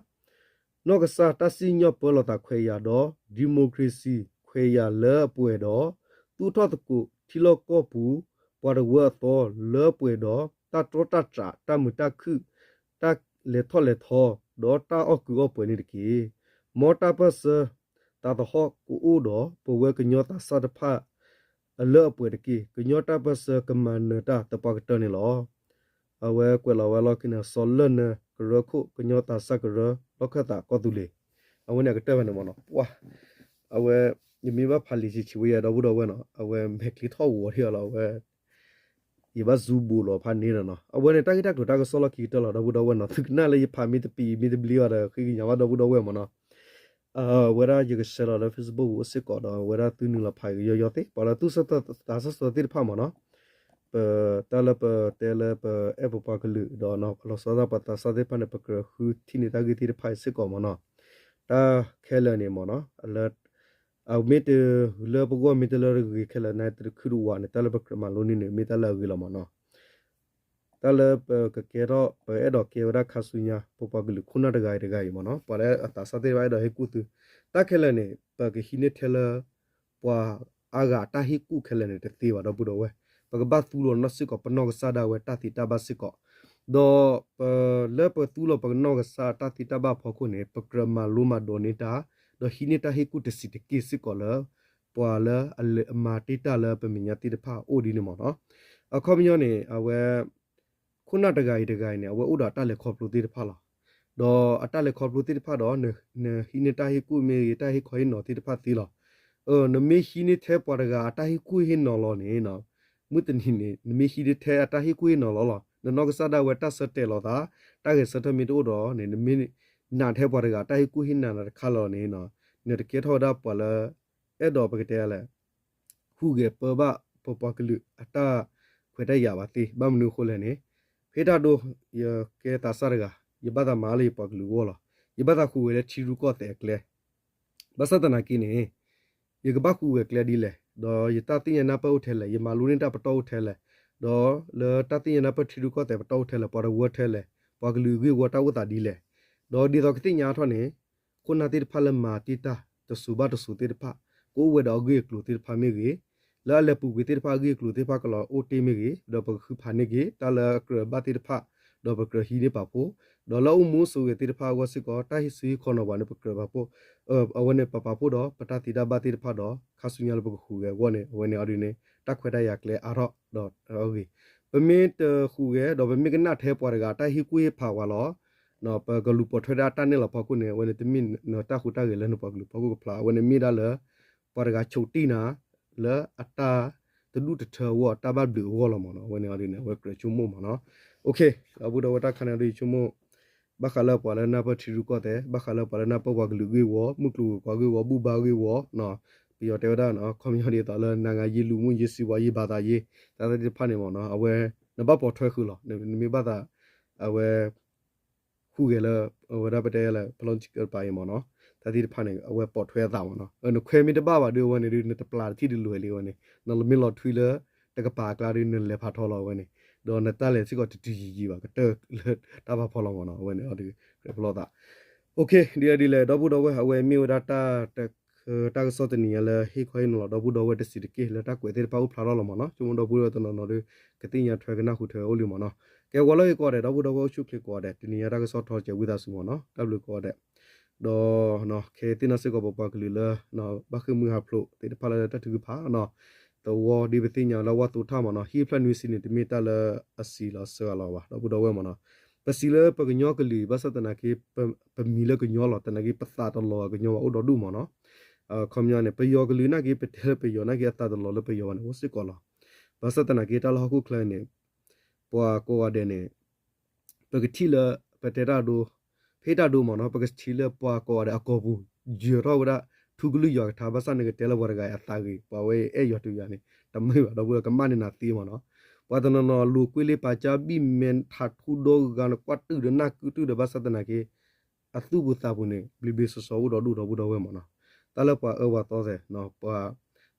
နီၢ်ကစၢ်တၢ်စံၣ်ညီၣ်ပၢလီၤသးခွဲးယာ်ဒီး democracy ခွဲးယာ်လၢအပှဲၤဒီး သူၣ်ထီၣ်သကိးထံလီၢ်ကီၢ်ပူၤ ပှၤတဝၢအသီလၢအပှဲၤဒီး တၢ်တြီတၢ်တြး တၢ်မုာ်တၢ်ခုၣ် တၢ်လဲၤထီၣ်လဲၤထီ ဒီးတၢ်အီၣ်ကုးအီၣ်ပှဲၤန့ၣ်တက့ၢ်. မ်တၢ်ပၢၢ်ဆၢ သးသဟီၣ်ကအိၣ်ဒီး ပဝဲကညီသးစၢ်တဖၣ် အလၢအပှဲၤတက့ၢ်. ကညီတၢ်ပၢၢ်ဆၢကမၤနၢၤတၢ်သပှၢ်ကတၢၢ်န့ၣ်လီၤ. အဝဲကွဲးလီၤဝဲလီၢ်ခံန့ၣ် စီၤလၢၢ်နၢၤကရၢခိၣ် ကညီသးစၢ်ကရၢ လီၢ်ခၢၣ်သးကီၢ်သူလ့ၤ အဝဲန့ၣ်အကတၢၢ်ဖဲန့ၣ်မ့ၢ်နီၤ ပှၤ အဝဲ ယမ့ၢ်ဘၣ်ဖးလံာ်ဆံးဆံးဝဲယၤ ဒီပုၢ်ဒီဝဲၢ်နီၤ အဝဲမဲာ်ချံထီၣ်ဂီၤထံၣ်အီၤလီၤ အဝဲ ယဘၣ် Zoom ဘူးလီၤဖးန့ၣ်ဒီးနီၤ အဝဲန့ၣ် တၢ်ဂ့ၢ်တၢ်ကျိၤတၢ်ကစီၣ်လီၢ်ခံကတၢၢ်လီၤ ဒီပုၢ်ဒီဝဲၢ်နီၤ သုကနၣ်လၢယဖးမ့ၢ်တပံၤ မ့ၢ်တဘျ့ဘၣ်ဒီး ဃ့ကညးဘၣ်ဒီပုၢ်ဒီဝဲၢ်မ့ၢ်နီၤ ဝဲဒၣ်ယက share လီၤလၢ Facebook ပူၤအိၣ်စ့ၢ်ကီးဒီး ဝဲဒၣ်သုနုာ်လီၤဖးကယီယီသ့ ပှၤလၢသူၣ်ဆၢသးဆၢသ့ၣ်တဖၣ်မ့ၢ်နီၤ ပတၢ်လၢပတဲလၢပအဲၣ်ပပှၤကလုာ်ဒီး လီၤဆီဒၣ်ပှၤသးစၢ်သ့ၣ်တဖၣ်န့ၣ် ပကြၢးဃုထံၣ်န့ၢ်တၢ်ဂ့ၢ်သ့ၣ်တဖၣ်အံၤစ့ၢ်ကီးမ့ၢ်နီၤ တၢ်ခဲလၢာ်န့ၣ်မ့ၢ်နီၤ လၢ အမ့ၢ်တလၢပဂီၢ်မ့ၢ်တလၢတဂ့ၤခဲလၢာ်န့ၣ် တခုတဝးန့ၣ် တၢ်လၢပကြၢးမၤလိန့ၢ်န့ၣ် မ့ၢ်တၢ်လၢအဂ့ၤလီၤမ့ၢ်နီၤ တၢ်လၢပကကဲထီၣ် ပအဲၣ်ဒိးကဲဝဲဒၣ်ခါဆူညါ ပပှၤကလုာ်ခိၣ်နၢ်တဂၤအံၤတဂၤအံၤမ့ၢ်နီၤ ပှၤလၢအသးစၢ်သ့ၣ်တဖၣ်အဲၣ်ဒိးဟ့ၣ်ကူၣ်သု တၢ်ခဲလၢာ်န့ၣ် ပကဟံးန့ၢ်ထဲလၢ ပှၤအါဂၤအတၢ်ဟ့ၣ်ကူၣ်ခဲလၢာ်န့ၣ် တသ့ဘၣ်ဒီပုၢ်ဒီဝဲၢ် ပကဘၣ်သူလီၤနီၢ်စ့ၢ်ကီး ပနီၢ်ကစၢ်ဒၣ်ဝဲတၢ်သ့တၢ်ဘၣ်စ့ၢ်ကီး ဒီးပလၢပသူလီၤပနီၢ်ကစၢ်တၢ်သ့တၢ်ဘၣ်အဖီခိၣ်န့ၣ် ပကြၢးမၤလိမၤဒိးန့ၢ်တၢ် ဒီးဟံးန့ၢ်တၢ်ဟ့ၣ်ကူၣ်တဆံးတက့ၢ်စ့ၢ်ကီးလၢ ပှၤလၢအလဲၤအမၤတ့ၢ်တၢ်လၢပမဲာ်ညါသ့ၣ်တဖၣ်အိၣ်ဒ်န့ၣ်မ့ၢ်နီၤ အခီပညီန့ၣ် အဝဲ ခိၣ်နၢ်တဂၤအံၤတဂၤအံၤန့ၣ် အဝဲအိၣ်ဒီးအတၢ်လဲၤခီဖျိသ့ၣ်တဖၣ်လီၤ. ဒီးအတၢ်လဲၤခီဖျိသ့ၣ်တဖၣ်ဒီး နဟံးန့ၢ်တၢ်ဟ့ၣ်ကူၣ်မ့ၢ်ဂ့ၤ တၢ်ဟ့ၣ်ခီဟ့ၣ်နီၤသ့ၣ်တဖၣ်သ့လီၤ. နမ့ၢ်ဟံးန့ၢ်ထဲပှၤတဂၤအတၢ်ဟ့ၣ်ကူၣ်ဟ့ၣ်နီၤလီၤန့ၣ် မုၢ်တနံၤန့ၣ် နမ့ၢ်ဟံးန့ၢ်ထဲအတၢ်ဟ့ၣ်ကူၣ်ဟ့ၣ်နီၤလီၤလီၤ. နနီၢ်ကစၢ်ဒၣ်ဝဲတၢ်ဆၢတဲာ်လီၤသး တၢ်ဂဲၤဆၢထၢၣ်မ့ၢ်တအိၣ်ဒီးန့ၣ် နမ့ၢ်နာ်ထဲပှၤတဂၤအတၢ်ဟ့ၣ်ကူၣ်ဟ့ၣ်နီၤနၤတခါလီၤန့ၣ် နတကဲထီၣ်ဝဲဒၣ်ပှၤလၢ အဲၣ်ဒိးပကတဲလဲၣ် ဟူးဂဲၤပၢဘၣ်ပပှၤကလုာ်အတၢ်ခွဲးတၢ်ယာ်ဘၣ်သ့ ဘၣ်မနုၤအဃိလဲၣ်န့ၣ် ဖဲတၢ်ဒိ ယကဲသးစၢ်တဂၤ ယဘၣ်သးမၤလၢယပှၤကလုာ်အဂီၢ်လီၤ. ယဘၣ်သးဟူးဂဲၤလၢထံရူၢ်ကီၢ်သဲးအကျဲ ဘၣ်ဆၣ်သနာ်က့န့ၣ် ယကဘၣ်ဟူးဂဲၤကျဲဒ်လဲၣ်, ဒီးယတၢ်သ့ၣ်ညါနၢ်ပၢၢ်အိၣ်ထဲလဲၣ်, ယမၤလိန့ၢ်တၢ်ပတီၢ်အိၣ်ထဲလဲၣ်, ဒီးလၢတၢ်သ့ၣ်ညါနၢ်ပၢၢ်ထံရူၢ်ကီၢ်သဲးပတီၢ်အိၣ်ထဲလဲၣ်, ပှၤတဝၢထဲလဲၣ်, ပှၤကလုာ်အဂ့ၢ်ဝီတၢ်အိၣ်သးဒ်လဲၣ်, ဒီးဒ်သိးကသ့ၣ်ညါထီၣ်န့ၣ် ခိၣ်နၢ်သ့ၣ်တဖၣ်လၢမၤတ့ၢ်တၢ်တစိၤဘၣ်တစိၤသ့ၣ်တဖၣ် ကအိၣ်ဝဲဒီးအဂ့ၢ်အကျိၤသ့ၣ်တဖၣ်မ့ၢ်ဂ့ၤ, လၢအလဲၤပူၤကွံာ်သ့ၣ်တဖၣ်အဂ့ၢ်အကျိၤသ့ၣ်တဖၣ်ကလီၤအိၣ်တ့ၢ်မ့ၢ်ဂ့ၤ, ဒီးပကဃုဖးန့ၢ်က့ၤ တၢ်လၢအကြၢးဘၣ်သ့ၣ်တဖၣ်, ဒီးပကြၢးဟံးန့ၢ်ပာ်ဖှိၣ်, ဒီးလၢအအိၣ်မူအိၣ်ဆိးဂ့ၤသ့ၣ်တဖၣ်အဂီၢ်စ့ၢ်ကီး တၢ်ဟံးစုဟံးခီနီၤပှၤန့ၣ် ပကြၢးပာ်ဖှိၣ်, အဝဲန့ၣ်ပပာ်ဖှိၣ်ဒီးပတၢ်သ့တၢ်ဘၣ်သ့ၣ်တဖၣ်ဒီး ခါဆူညါလၢပကဟူးဂဲၤအဂီၢ်န့ၣ် အဝဲန့ၣ်အီၤဒ်န့ၣ် တၢ်ခွဲးတၢ်ယာ်ကျဲအါထီၣ်ဒီးအဂ့ၢ်, ပမ့ၢ်တဟူးဂဲၤ ဒီးပမ့ၢ်ကနၣ်ထဲပှၤတဂၤတၢ်ဟ့ၣ်ကူၣ်ဟ့ၣ်ဖးဝဲလီၤ, ပကလူၤပိာ်ထွဲဒၣ်တၢ်နဲၣ်လီၤဖီခိၣ်န့ၣ် အဝဲန့ၣ်တမ့ၢ်နတၢ်ဟူးတၢ်ဂဲၤလၢနပှၤကလုာ်ဖီခိၣ်ကဖျါ, အဝဲန့ၣ်မ့ၢ်ဒၣ်လၢ ပှၤတဂၤဆိးတံၢ်နၤ လၢအတၢ်တဒူၣ်တထၢအဂီၢ် အတၢ်ဘၣ်ဘျုးအဂီၢ်လီၤမ့ၢ်နီၤ. အဝဲန့ၣ်အီၤဒ်န့ၣ် အဝဲကြၢးဆိကမိၣ်မ့ၢ်နီၤ. ဒီပုၢ်ဒီဝဲၢ်တၢ်ခါန့ၣ်ဒီးယဆိကမိၣ် ဘၣ်ဃးလၢပှၤလၢနၢ်ပၢၢ်ထံရူၢ်ကီၢ်သဲး, ဘၣ်ဃးလၢပှၤလၢနၢ်ပၢၢ်ပှၤကလုာ်ဂ့ၢ်ဝီ, မုၢ်ကျိၤဝဲၤကွာ်ဂ့ၢ်ဝီ, ဘူၣ်ဘါဂ့ၢ်ဝီ, ပယီၤတဲဝဲဒၣ်နီၤ ခီပညီဒ်သိးလၢ နၤဂၤယ့လူၤမုၢ်ယ့စံဝါယ့ဘါသးယ့ တၢ်သ့ၣ်တဖၣ်န့ၣ်မ့ၢ်နီၤ အဝဲ နဘၣ်ပိာ်ထွဲဃုာ်လီၤ. နမ့ၢ်ဘၣ်သး အဝဲ ဟူးဂဲၤလၢ အဝဲဒၣ်ပတဲလၢ ဖလီကပၤအံၤမ့ၢ်နီၤ တၢ်သ့ၣ်တဖၣ်န့ၣ် အဝဲပိာ်ထွဲအသးမ့ၢ်နီၤ. နခွဲမ့ၢ်တဘၣ်ဘၣ်ဒီးအဝဲန့ၣ်ဒီး နတပျၢ်တထံၣ်တလွဲၢ်လံအဝဲန့ၣ် နမ့ၢ်လီၤထွံလၢ တကပၤအကျါဒီး နလဲၤဖးထီလီၤအဝဲန့ၣ် ဒီးနတၢ်လဲၤစ့ၢ်ကီးတတုၤယံာ်ယံာ်ဘၣ် ကတၢၢ်လၢတၢ်ဖးဖီလီၤမ့ၢ်နီၤ အဝဲန့ၣ် ဖလီသး ဒ်လဲၣ်ဒ်လဲၣ် ဒီပုၢ်ဒီဝဲၢ် အဝဲမ့ၢ်ဝဲဒၣ်တၢ် တၢ်ကစီၣ်တနံၤညါလၢဟ့ၣ်ခီဟ့ၣ်နီၤလီၤ ဒီပုၢ်ဒီဝဲၢ်တဆံးတက့ၢ် လၢတၢ်ကွဲးသ့ၣ်တဖၣ်အိၣ်ဖျါထီၣ်လီၤမ့ၢ်နီၤ. ဆိကမိၣ်ဒီပုၢ်ဒီဝဲၢ်တနီၤနီၤဒီး ကသ့ၣ်ညါထွဲကနၢ်ဟူထွဲအိၣ်လံမ့ၢ်နီၤ. ကဲဝဲလၢအဂ့ၤကိးဂၤဒဲး ဒီပုၢ်ဒီဝဲၢ်အိၣ်ဆူၣ်အိၣ်ချ့ကိးဂၤဒဲး တနံၤညါတၢ်ကစီၣ်ထီစဲးဝံသးစူၤမ့ၢ်နီၤ တၢ်ဘျုးကိးဂၤဒဲး ဒီး ခဲသ့ၣ်နီၣ်စ့ၢ်ကီးပပှၤကလုာ်လၢ ဘၣ်ဃ့ၢ်မှံဟးဖျိးသ့ၣ်တဖၣ်လၢတၢ်ထုကဖၣ်နီၤ သဝီဒ်ပသ့ၣ်ညါလၢဝၣ်သိထၣ်မ့ၢ်နီၤ ဟံၣ်ဖျၢၣ်နွံဆံန့ၣ် တမ့ၢ်တၢ်လၢအစံးလီၤစှၤလီၤဘၣ် ဒီပုၢ်ဒီဝဲၢ်မ့ၢ်နီၤ. ပစံးလၢပကညီကလုာ် ဘၣ်ဆၣ်သနာ်က့ ပမံၤလၢကညီလီၤ သနာ်က့ ပသးတလီၤအကညီဘၣ်အိၣ်ဒီဒူၣ်မ့ၢ်နီၤ. ခီပညီန့ၣ် ပယီၤကလုာ်နာ်က့ ပတဲလၢပယီၤနာ်က့ အသးတလီၤလၢပယီၤဘၣ်န့ၣ် အိၣ်စ့ၢ်ကီးလီၤ. ဘၣ်ဆၣ်သနာ်က့ တၢ်လၢဟီၣ်ခိၣ်ချၢန့ၣ် ပှၤကိးဂၤဒဲးန့ၣ် ပကထံၣ်လၢ ပတဲတၢ်ဒိ ဖဲတၢ်ဒိမ့ၢ်နီၤ ပကထံၣ်လၢပှၤကိးဂၤဒဲးအကိာ်ပူၤ ယၢၤထီၣ်ဝဲဒၣ် ထူကလုၢ်ယွၤကထါ ဘၣ်ဆၣ်နကတဲလၢပှၤတဂၤအံၤအသးဂ့ၤ ပှၤဝဲအဲၣ်ယွၤတုၤယၤန့ၣ် တမုာ်ဘၣ် ဒီပုၢ်ဒီဝဲၢ် ကမၣ်န့ၢ်နၤသ့မ့ၢ်နီၤ. ပှၤတနီၤနီၤ လိၤကွ့လ့ပာ်ကၢ်ဘံၣ်မဲထးထူဒီဂၤ နကွၢ်တုၤဒီးနၢ်ကုတုၤဒီး ဘၣ်ဆၣ်သနာ်က့ အသူၣ်ပူၤသးပူၤန့ၣ် ဘျ့ဘျ့ဆှီဆှီအိၣ်ဒီဒူၣ် ဒီပုၢ်ဒီဝဲၢ်မ့ၢ်နီၤ. တၢ်လၢပှၤအၢပှၤသီသဲး ပှၤ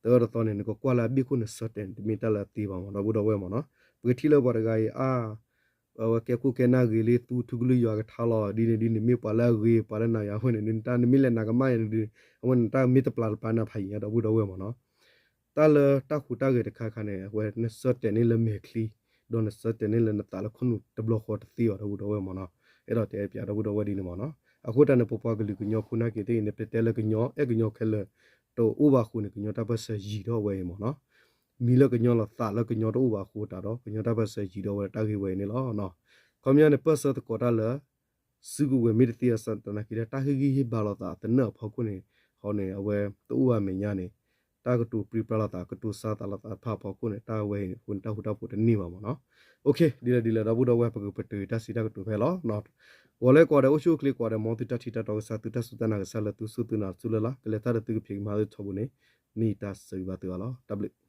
တအၢတသီန့ၣ် နကကွၢ်လၢအဘ့ၣ်ခိၣ်န့ၣ် ဆၢတဲာ်န့ၣ် တမ့ၢ်တၢ်လၢအသ့ဘၣ်မ့ၢ် ဒီပုၢ်ဒီဝဲၢ်မ့ၢ်နီၤ. ပကထံၣ်လၢပှၤတဂၤအံၤ အါ အဝဲကဲခိၣ်ကဲနၢ်ဂ့ၤလံ သူထူကလုၢ်ယွၤကထါလီၤ ဒ်န့ၣ်ဒ်န့ၣ် မ့ၢ်ပှၤလၢအဂ့ၤ ပှၤလၢနၤယၤအဃိန့ၣ် နတၢ်နမ့ၢ်လဲၤနၤကမၣ်ယၤန့ၣ်ဒီး အဝဲန့ၣ်တၢ်မ့ၢ်တပျၢ်တပျၢ်နၤဖးယံၤညါ ဒီပုၢ်ဒီဝဲၢ်မ့ၢ်နီၤ. တၢ်လၢတၢ်ဟူးတၢ်ဂဲၤတခါခါန့ၣ် အဝဲနဆၢတဲာ်န့ၢ်လၢမဲာ်ချံ ဒီးနဆၢတဲာ်န့ၢ်လၢနသးလၢခိၣ်နူာ်တဘျီဃီတသ့ဘၣ် ဒီပုၢ်ဒီဝဲၢ်မ့ၢ်နီၤ. အဲၣ်ဒိးတဲပၠးဒီပုၢ်ဒီဝဲၢ်ဒ်န့ၣ်မ့ၢ်နီၤ. အဃိတၢ်န့ၣ် ပပှၤကလုာ်ကညီဖိနာ်က့သ့ၣ်အံၤန့ၣ် ပတဲလၢကညီ အဲၣ်ကညီခဲလၢာ် တအိၣ်ဘၣ်အဃိန့ၣ် ကညီတၢ်ပၢၢ်ဆၢယံၤထီၣ်ဝဲအံၤမ့ၢ်နီၤ. မံၤလၢကညီလီၤသးလၢကညီတအိၣ်ဘၣ်အဃိတၢ်ဒီး ကညီတၢ်ပၢၢ်ဆၢယံၤဒီးဝဲတၢ်ဂ့ၢ်ဝဲအံၤန့ၣ်လီၤ. ခီပညီန့ၣ် ပၢၢ်ဆၢသကိးတၢ်လၢ စုကဝဲၤမ့ၢ်တသ့အသနာ်က့ဒီး တၢ်ဟ့ၣ်ဂံၢ်ဟ့ၣ်ဘါလိာ်သးသနၢၣ်အဖီခိၣ်န့ၣ် ဃီန့ၣ် အဝဲတအိၣ်ဘၣ်မဲာ်ညါန့ၣ် တၢ်ကတိၤပြံပြါလိာ်သး ကတိၤစါသးလိာ်သးတဖၣ်အဖီခိၣ်န့ၣ် တၢ်ဝဲအံၤန့ၣ် အဃိန့ၣ် တၢ်ဃူတၢ်ဖိးတန့ၢ်ဘၣ်မ့ၢ်နီၤ. ဒ်လဲၣ်ဒ်လဲၣ် ဒီပုၢ်ဒီဝဲၢ် ပကပတုာ်တၢ်စံးတၢ်ကတိၤဖဲလီၤ. ဂီၤလၢကိးဂၤဒဲး အိၣ်ဆူၣ်အိၣ်ချ့ကိးဂၤဒဲး မ်သုတၢ်ထံၣ်တၢ်တီကစၢ် သုတၢ်စူၢ်တၢ်နာ်ကစၢ်လၢသုစူၢ်သုနာ်သုလၢ်လၢ် ကလဲၤတၢ်ဒီးသုကဖံးကမၤသုထီဘိန့ၣ် မ့ၢ်တၢ်ဆၢဂ့ၤဘၣ်သုအါလီၤ. တၢ်ဘျုး